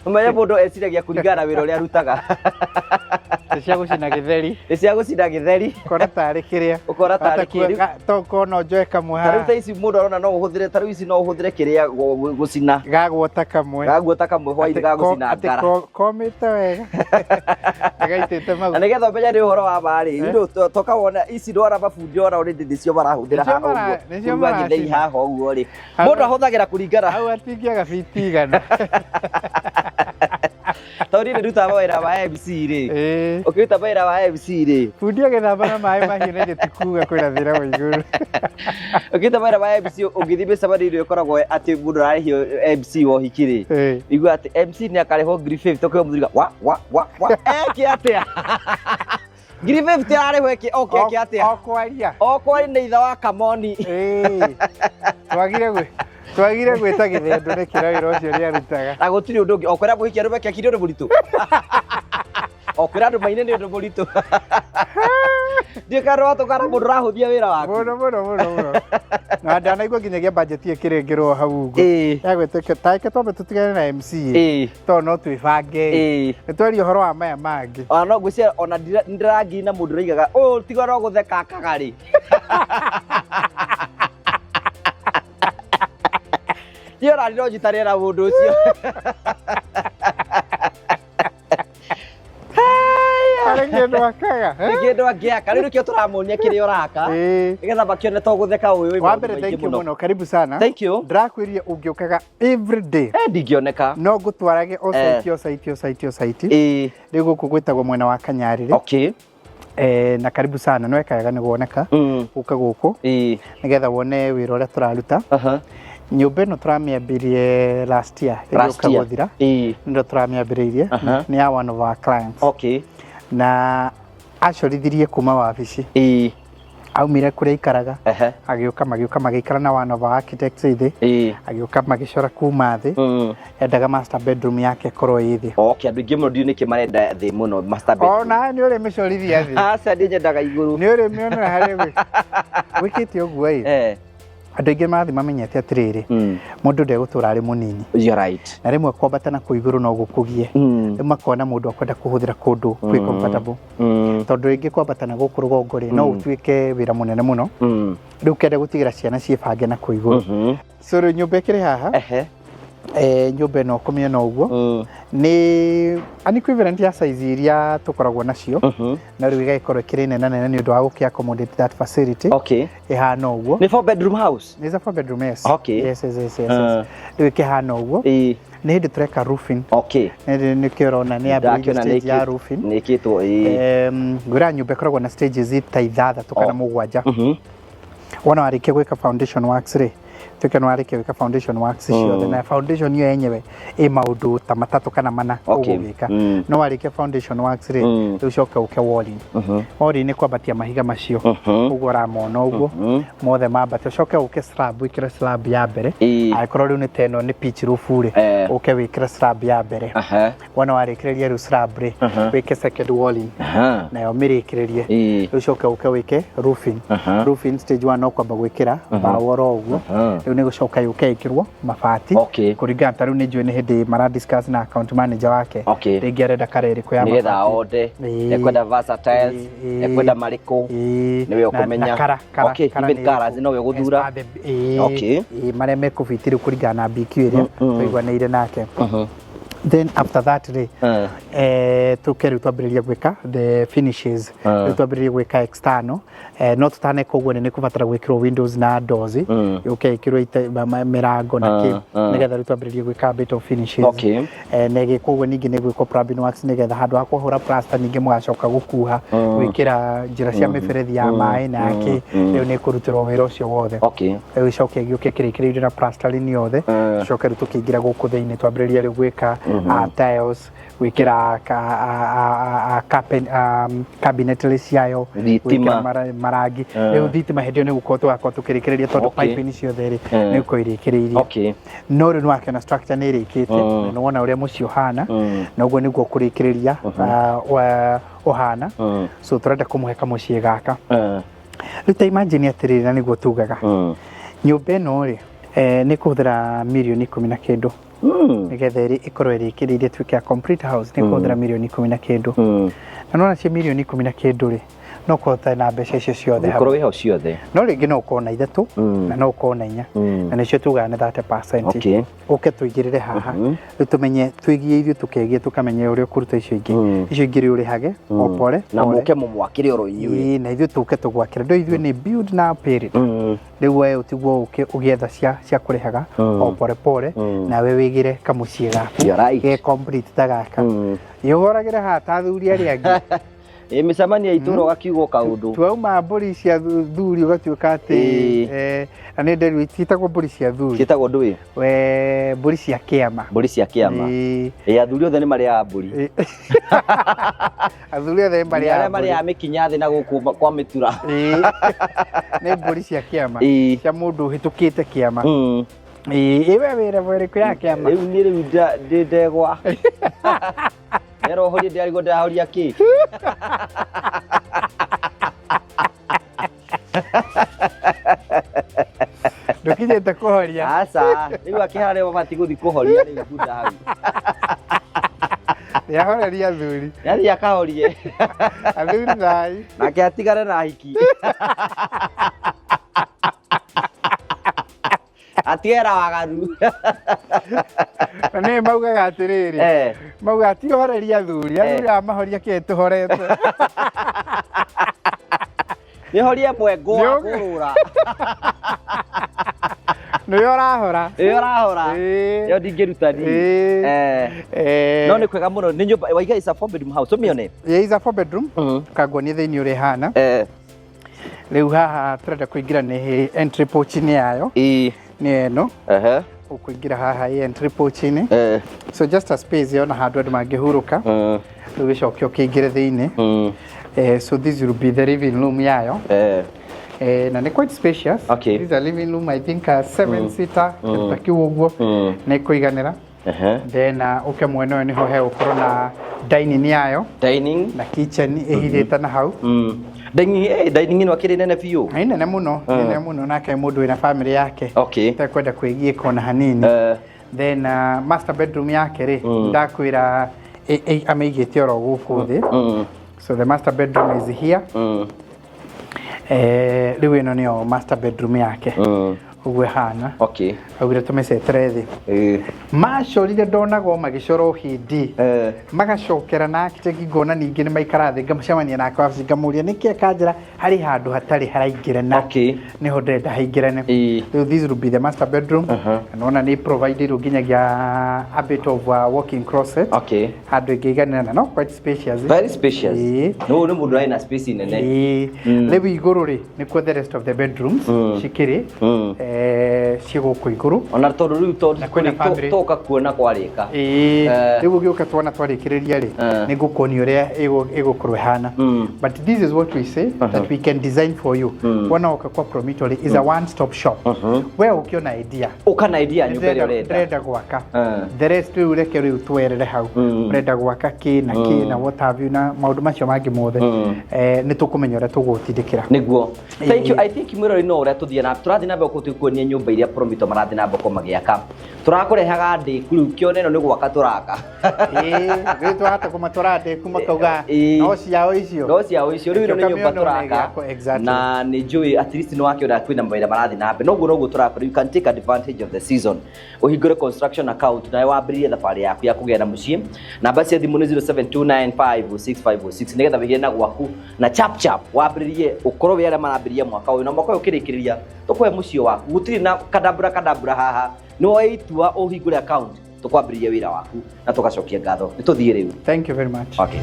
Ũmenye mũndũ eciragia kũringana na wĩra ũrĩa arutaga. Nĩ cia gũcina gĩtheri. Nĩ cia gũcina gĩtheri. Ũkona tarĩ kĩrĩa. Ũkona tarĩ kĩrĩa. To kona njoe kamwe Ta rĩu ta haha. ici mũndũ arona no ũhũthĩre, ta rĩu ici no ũhũthĩre kĩrĩa gũcina. Gagwota kamwe. Gaguota kamwe hwainĩ gagũcina Atĩ ngara. Komĩte wega. Gaitĩte Na maguta. nĩgetha ũmenye nĩ ũhoro wa ma rĩ, rĩu toka wona ici ndwara mabundi ona already nĩcio marahũthĩra Nĩcio haha ũguo. nĩcio Kũruga gĩtheri maracina. haha ũguo rĩ, mũndũ ahũthagĩra kũringana. Hau atingĩaga biti 100. Tondũ niĩ nĩndutaga mawĩra ma MC rĩ, Ĩĩ. ũkĩruta mawĩra ma MC rĩ, Bundi agĩthamba na maĩ mahiũ na ithe ti kuga kwĩna thĩna wa igũrũ. Ũkĩruta mawĩra ma MC, ũngĩthiĩ mĩcemanio ĩrĩa ĩkoragwo atĩ mũndũ ararĩhio MC wa ũhiki rĩ, Ĩĩ. igua atĩ MC nĩ akarĩhwo 50,000, ũkĩona mũthuri wa wa wa wa eke atĩa 50,000 ararĩhwo eke oke eke atĩa? O kwaria. O kwari nĩ ithe wa kamoni. Ĩĩ. Twagire gwĩta gĩthendũ nĩ kĩra wĩra ũcio nĩ arutaga. Na gũtirĩ ũndũ ũngĩ, o kwĩra mũhiki arũme keki nĩ ũndũ mũritũ, o kwĩra andũ maine nĩ ũndũ mũritũ. Ndiũ kana watũkana mũndũ ũrahũthia wĩra waku. Mũno mũno mũno mũno. Na ndanaigua nginyagia budget ĩkĩrengерwo hau ũguo. Ĩĩ. Ya gwĩtĩka ta twambe tũtigane na MC. Ĩĩ. Tondũ no twĩbange. Ĩĩ. Nĩ twaria ũhoro wa maya mangĩ. Ona no ngwĩciria ona ndĩrangiri na mũndũ ũraigaga ũyũ tiga no gũtheka akaga rĩ. Niĩ ona no njitanĩre na mũndũ ũcio. Harĩ kĩndũ akaga. Nĩ kĩndũ angĩaka. Rĩu nĩkĩo tũramuonia kĩrĩa ũraka Ĩĩ. nĩgetha makĩone to gũtheka ũyũ wĩ Wa maũndũ mbere, maingĩ thank you mũno. mũno. Karibu sana. Thank you. Ndĩrakwĩrire ũngĩũkaga every day. Eh, ndingĩoneka. No ngũtwarage o Eh. site, o site, o site, o site. Ĩĩ. Rĩu gũkũ gwĩtagwo mwena wa Kanyarĩrĩ. Okay. Na karibu sana, nĩ weka wega nĩ guoneka. Gũka gũkũ. Ĩĩ. Nĩgetha wone wĩra ũrĩa tũraruta. Aha. Nyũmba ĩno tũramĩambirie last year. Last ĩgĩũka year. gũthira. Ĩĩ. Nĩrĩo tũramĩambĩrĩirie. Aha. Nĩ ya one of our clients. Okay. Na acorithirie kuma wabici. Ĩĩ. Aumire kũrĩa aikaraga. Ehe. Agĩũka magĩũka magĩikara na one of our architects thĩ. Ĩĩ. Agĩũka magĩcora kuma thĩ. Endaga master bedroom yake ĩkorwo ĩ thĩ. Okay, andũ aingĩ mũno ndiũ nĩkĩ marenda thĩ mũno master bedroom. Ona nĩ ũrĩ mĩcorithia thĩ. Aca, niĩ nyendaga igũrũ. Nĩ ũrĩ mĩonera harĩa gwĩkĩte ũguo ĩ. Eh. Andũ aingĩ marathiĩ mamenyete atĩrĩrĩ, mũndũ ndegũtũra arĩ mũnini. You're right. Na rĩmwe kwambata na kũu igũrũ no gũkũgie. Rĩu makona mũndũ akwenda kũhũthĩra kũndũ kwĩ comfortable. Tondũ rĩngĩ kwambata na gũkũ rũgongo rĩ, no ũtuĩke wĩra mũnene mũno. Rĩu kenda gũtigĩra ciana ciĩbange na kũu igũrũ. So rĩu nyũmba ĩkĩrĩ haha. Nyũmba ĩno ũkũmĩona ũguo nĩ an equivalent ya size iria tũkoragwo nacio, na rĩu ĩgagĩkorwo ĩkĩrĩ nene nene nĩ ũndũ wa gũkĩ accommodate that facility. Okay. Ĩhana ũguo. Nĩ four bedroom house? It's a four bedroom, yes. Okay. Yes. Rĩu ĩkĩhana ũguo. Ĩĩ. Nĩ hĩndĩ tũreka roofing. Okay. Nĩ nĩkĩo ũrona nĩ yambĩrĩirie Ndakĩona stage ya roofing. nĩ ĩkĩtwo, ĩĩ. Ngwĩra nyũmba ĩkoragwo na stages ta 6 kana 7. Wona warĩkia gwĩka foundation works rĩ, tuĩke Tuĩke nĩ warĩkia gwĩka foundation works ciothe, na foundation ĩyo yenyewe ĩ maũndũ ta matatũ kana mana ũgũgĩka. No warĩkia foundation works rĩ, rĩu ũcoke ũke walling. Walling nĩ kwambatia mahiga macio ũguo ũramona ũguo mothe mambate, ũcoke ũke slab, wĩkĩre slab ya mbere. Angĩkorwo rĩu nĩ ta ĩno nĩ pitch roof rĩ, ũke wĩkĩre slab ya mbere. Wona warĩkĩrĩria rĩu slab rĩ, wĩke second walling, nayo mĩrĩkĩrĩrie. Rĩu ũcoke ũke wĩke roofing. Roofing stage 1 no kwamba gwĩkĩra mbaũ oro ũguo. Rĩu nĩ gũcoka yũke ĩkĩrwo mabati kũringana ta rĩu nĩ njũĩ nĩ hĩndĩ mara discuss na account manager wake, rĩngĩ arenda kara ĩrĩkũ ya Nĩgetha mabati. ode ekwenda versatiles, ekwenda marĩkũ, nĩwe Na- ũkũmenya. na kara kara kara Even nĩ colours ĩrĩkũ. nowe ũgũthura. As per the- Marĩa mekũbiti rĩu kũringana na BQ ĩrĩa tũiguanĩire nake. Then after that rĩ, tũke rĩu twambĩrĩrie gwĩka the finishes. Rĩu twambĩrĩrie gwĩka external. No tũtaneka ũguo nĩ kũbatara gwĩkĩrwo windows na doors, yũke ĩkĩrwo mĩrango na kĩ, nĩgetha rĩu twambĩrĩrie gwĩka a bit of finishes. Na ĩgĩkwo ũguo ningĩ nĩ gwĩkwo plumbing works, nĩgetha handũ ha kũhũra plaster ningĩ mũgacoka gũkuha gwĩkĩra njĩra cia mĩberethi ya maĩ na kĩ, rĩu nĩ kũrutĩrwo wĩra ũcio wothe. Rĩu icoke gĩũke kĩrĩkĩrĩirio na plastering yothe. Tucoke rĩu tũkĩingĩra gũkũ thĩinĩ twambĩrĩrie rĩu gwĩka tiles, gwĩkĩra cabinetry ciayo, Thitima. gwĩkĩra marangi. Rĩu thitima hĩndĩ ĩyo nĩ gũkorwo tũgakorwo tũkĩrĩkĩrĩria tondũ piping ciothe rĩ, nĩ gũkorwo irĩkĩrĩirie. No rĩu nĩwakĩona structure nĩ ĩrĩkĩte, na nĩwona ũrĩa mũciĩ ũhana, na ũguo nĩguo kũrĩkĩrĩria ũhana. So tũrenda kũmũhe kamũciĩ gaka. Rĩu ta imagine atĩrĩrĩ, na nĩguo tugaga nyũmba ĩno rĩ, nĩ kũhũthĩra mirioni 10 na kĩndũ nĩgetha ĩkorwo ĩrĩkĩrĩirie ĩtuĩke ya complete house, nĩ kũhũthĩra mirioni 10 na kĩndũ. Na nona cio mirioni 10 na kĩndũ rĩ, no kũhota na mbeca icio ciothe Gũkorwo hamwe. wĩho ciothe. No rĩngĩ no ũkorwo na ithatũ, na no ũkorwo na inya, na nĩcio tugaga nĩ 30%. Ũke tũigĩrĩre haha, rĩu tũmenye twĩgie ithuĩ, tũkegie, tũkamenya ũrĩa ũkũruta icio ingĩ. Icio ingĩ rĩ, ũrĩhage o pore Na pore. mũke mũmwakĩre oro inyuĩ. Ĩĩ, na ithuĩ tũke tũgwakĩre. Ndũ ithuĩ nĩ build na pay. Rĩu we ũtigwo ũke ũgĩetha cia kũrĩhaga o pore pore, nawe wĩgĩre kamũciĩ gaku You're right. ge complete ta gaka. Ĩũhoragĩre haha ta athuri arĩa angĩ. Ĩ mĩcemanio ya itũũra ũgakiugwo kaũndũ. Twauma mbũri cia thuri ũgatuĩka atĩ na nĩ nderu itiĩtagwo mbũri cia thuri. Ciĩtagwo ndũĩ? We mbũri cia kĩama. Mbũri cia kĩama. Ĩ athuri othe nĩ marĩaga mbũri. Athuri othe nĩ Nginya arĩa marĩaga mbũri. marĩaga mĩkinya thĩ na gũkũ kwa mĩtura. Nĩ mbũri cia kĩama, cia mũndũ ũhĩtũkĩte kĩama. Ĩĩ, ĩwe wĩra ĩrĩkũ ya kĩama? Rĩu niĩ rĩu ndĩ ndegwa. Nderohorie ndĩrarigwo ndĩrahoria kĩ. Ndũkinyĩte kũhoria. Aca, rĩu akĩhara rĩo mabatiĩ gũthiĩ kũhoria rĩu bunda hau. Nĩahoreria athuri. Nĩathiĩ akahorie. Athuri thai. Nake atigane na hiki. Atigane na waganu. Na nĩ maugaga atĩrĩrĩ, maugaga ti ũhoreria athuri, athuri aya mahoria kĩĩ tũhorete. Nĩ horie mwengo wa kũrũra. Nĩwe ũrahora. Nĩwe ũrahora. Ĩyo ndingĩruta niĩ. No nĩ kwega mũno, nĩ nyũmba waiga is a four bedroom house, ũmĩone. Yeah, is a four bedroom. Kanguonie thĩinĩ ũrĩa ĩhana. Rĩu haha tũrenda kũingĩra nĩ entry porch-inĩ yayo. Nĩ ĩno. Ũkũingĩra haha ĩ entry porch-inĩ. So just a space yona handũ andũ mangĩhurũka. Rĩu gĩcoke ũkĩingĩre thĩinĩ. So this will be the living room yayo. Na nĩ quite spacious. This is a living room, I think a 7 seater, kĩndũ ta kĩu ũguo. Nĩ kũiganĩra. Then ũke mwena ũyũ nĩho hegũkorwo na dining yayo. Dining. Na kitchen ĩhithĩte na hau. Dining, dining ĩno akĩrĩ nene biũ. Nĩ nene mũno, nĩ nene mũno, nake mũndũ wĩna family yake. Ũtekwenda kwĩgiĩka ona hanini. Then master bedroom yake rĩ, ndakwĩra amĩigĩte oro gũkũ thĩ. So the master bedroom is here. Rĩu ĩno nĩyo master bedroom yake. Ũguo ĩhana. Augire tũmĩcetere thĩ. Macorire ndonagwo magĩcora ũhindi. Magacokera na architect, ngona ningĩ nĩ maikara thĩ, ngamũcemania nake wabici, ngamũria nĩkĩ, akanjĩra harĩ handũ hatarĩ haraingĩrana. Nĩho ndĩrenda haingĩrane. Rĩu this will be the master bedroom. Na nona nĩ provided nginyagia a bit of a walk-in closet. Handũ ĩngĩiganĩra na no quite spacious. Very spacious. No nĩ mũndũ arĩ na space nene. Rĩu igũrũ rĩ, nĩkuo the rest of the bedrooms cikĩrĩ. Ciĩ gũkũ igũrũ. Ona tondũ rĩu tondũ Na kwĩna family. toka kuona kwarĩka. Ĩĩ, Eh. rĩu ũgĩũka tuona twarĩkĩrĩria rĩ, Eh. nĩ ngũkuonia ũrĩa ĩgũkorwo ĩhana. But this is what we say that we can design for you. Wona woka kwa Promito rĩ, is a one stop shop. We ũkĩona idea, Ũka na idea ya nyũmba ĩrĩa ũrenda. Ndĩrenda gwaka. Eh. The rest rĩu reke rĩu twerere hau. Ũrenda gwaka kĩ na kĩ na what have you na maũndũ macio mangĩ mothe. Nĩ tũkũmenya ũrĩa tũgũtindĩkĩra. Niguo, thank you. I think mwĩrori no ũrĩa tũthiĩ na tũrathiĩ na mbere gũkuonia nyũmba iria Promito marathiĩ na mbere magĩaka. Tũrakũrehaga ndĩku rĩu kĩone ĩno nĩ gwaka tũraka. Ĩĩ, rĩu twahota kũmatwara ndĩku makauga Ĩĩ. no ciao icio. No ciao icio. Rĩu ĩno nĩ nyũmba Ũkamĩona ona tũraka. ĩgĩakwo, exactly. Na nĩ njũĩ at least nĩ wakĩona kwĩna mawĩra marathiĩ na mbere. Noguo noguo tũrakora, you can take advantage of the season, ũhingũre construction account nawe wambĩrĩrie thabarĩ yaku ya kũgĩa na mũciĩ. Namba cia thimũ nĩ 07295650 nĩgetha wĩgĩre na gwaku na chap chap, wambĩrĩrie ũkorwo wĩ arĩa marambĩrĩria mwaka ũyũ, na mwaka ũyũ ũkĩrĩkĩrĩria tũkũhe mũciĩ waku. Gũtirĩ na kadambura kadambura haha. Nĩ woe itua ũhingũre account, tũkwambĩrĩria wĩra waku na tũgacokia ngatho. Nĩ tũthiĩ rĩu. Thank you very much. Okay.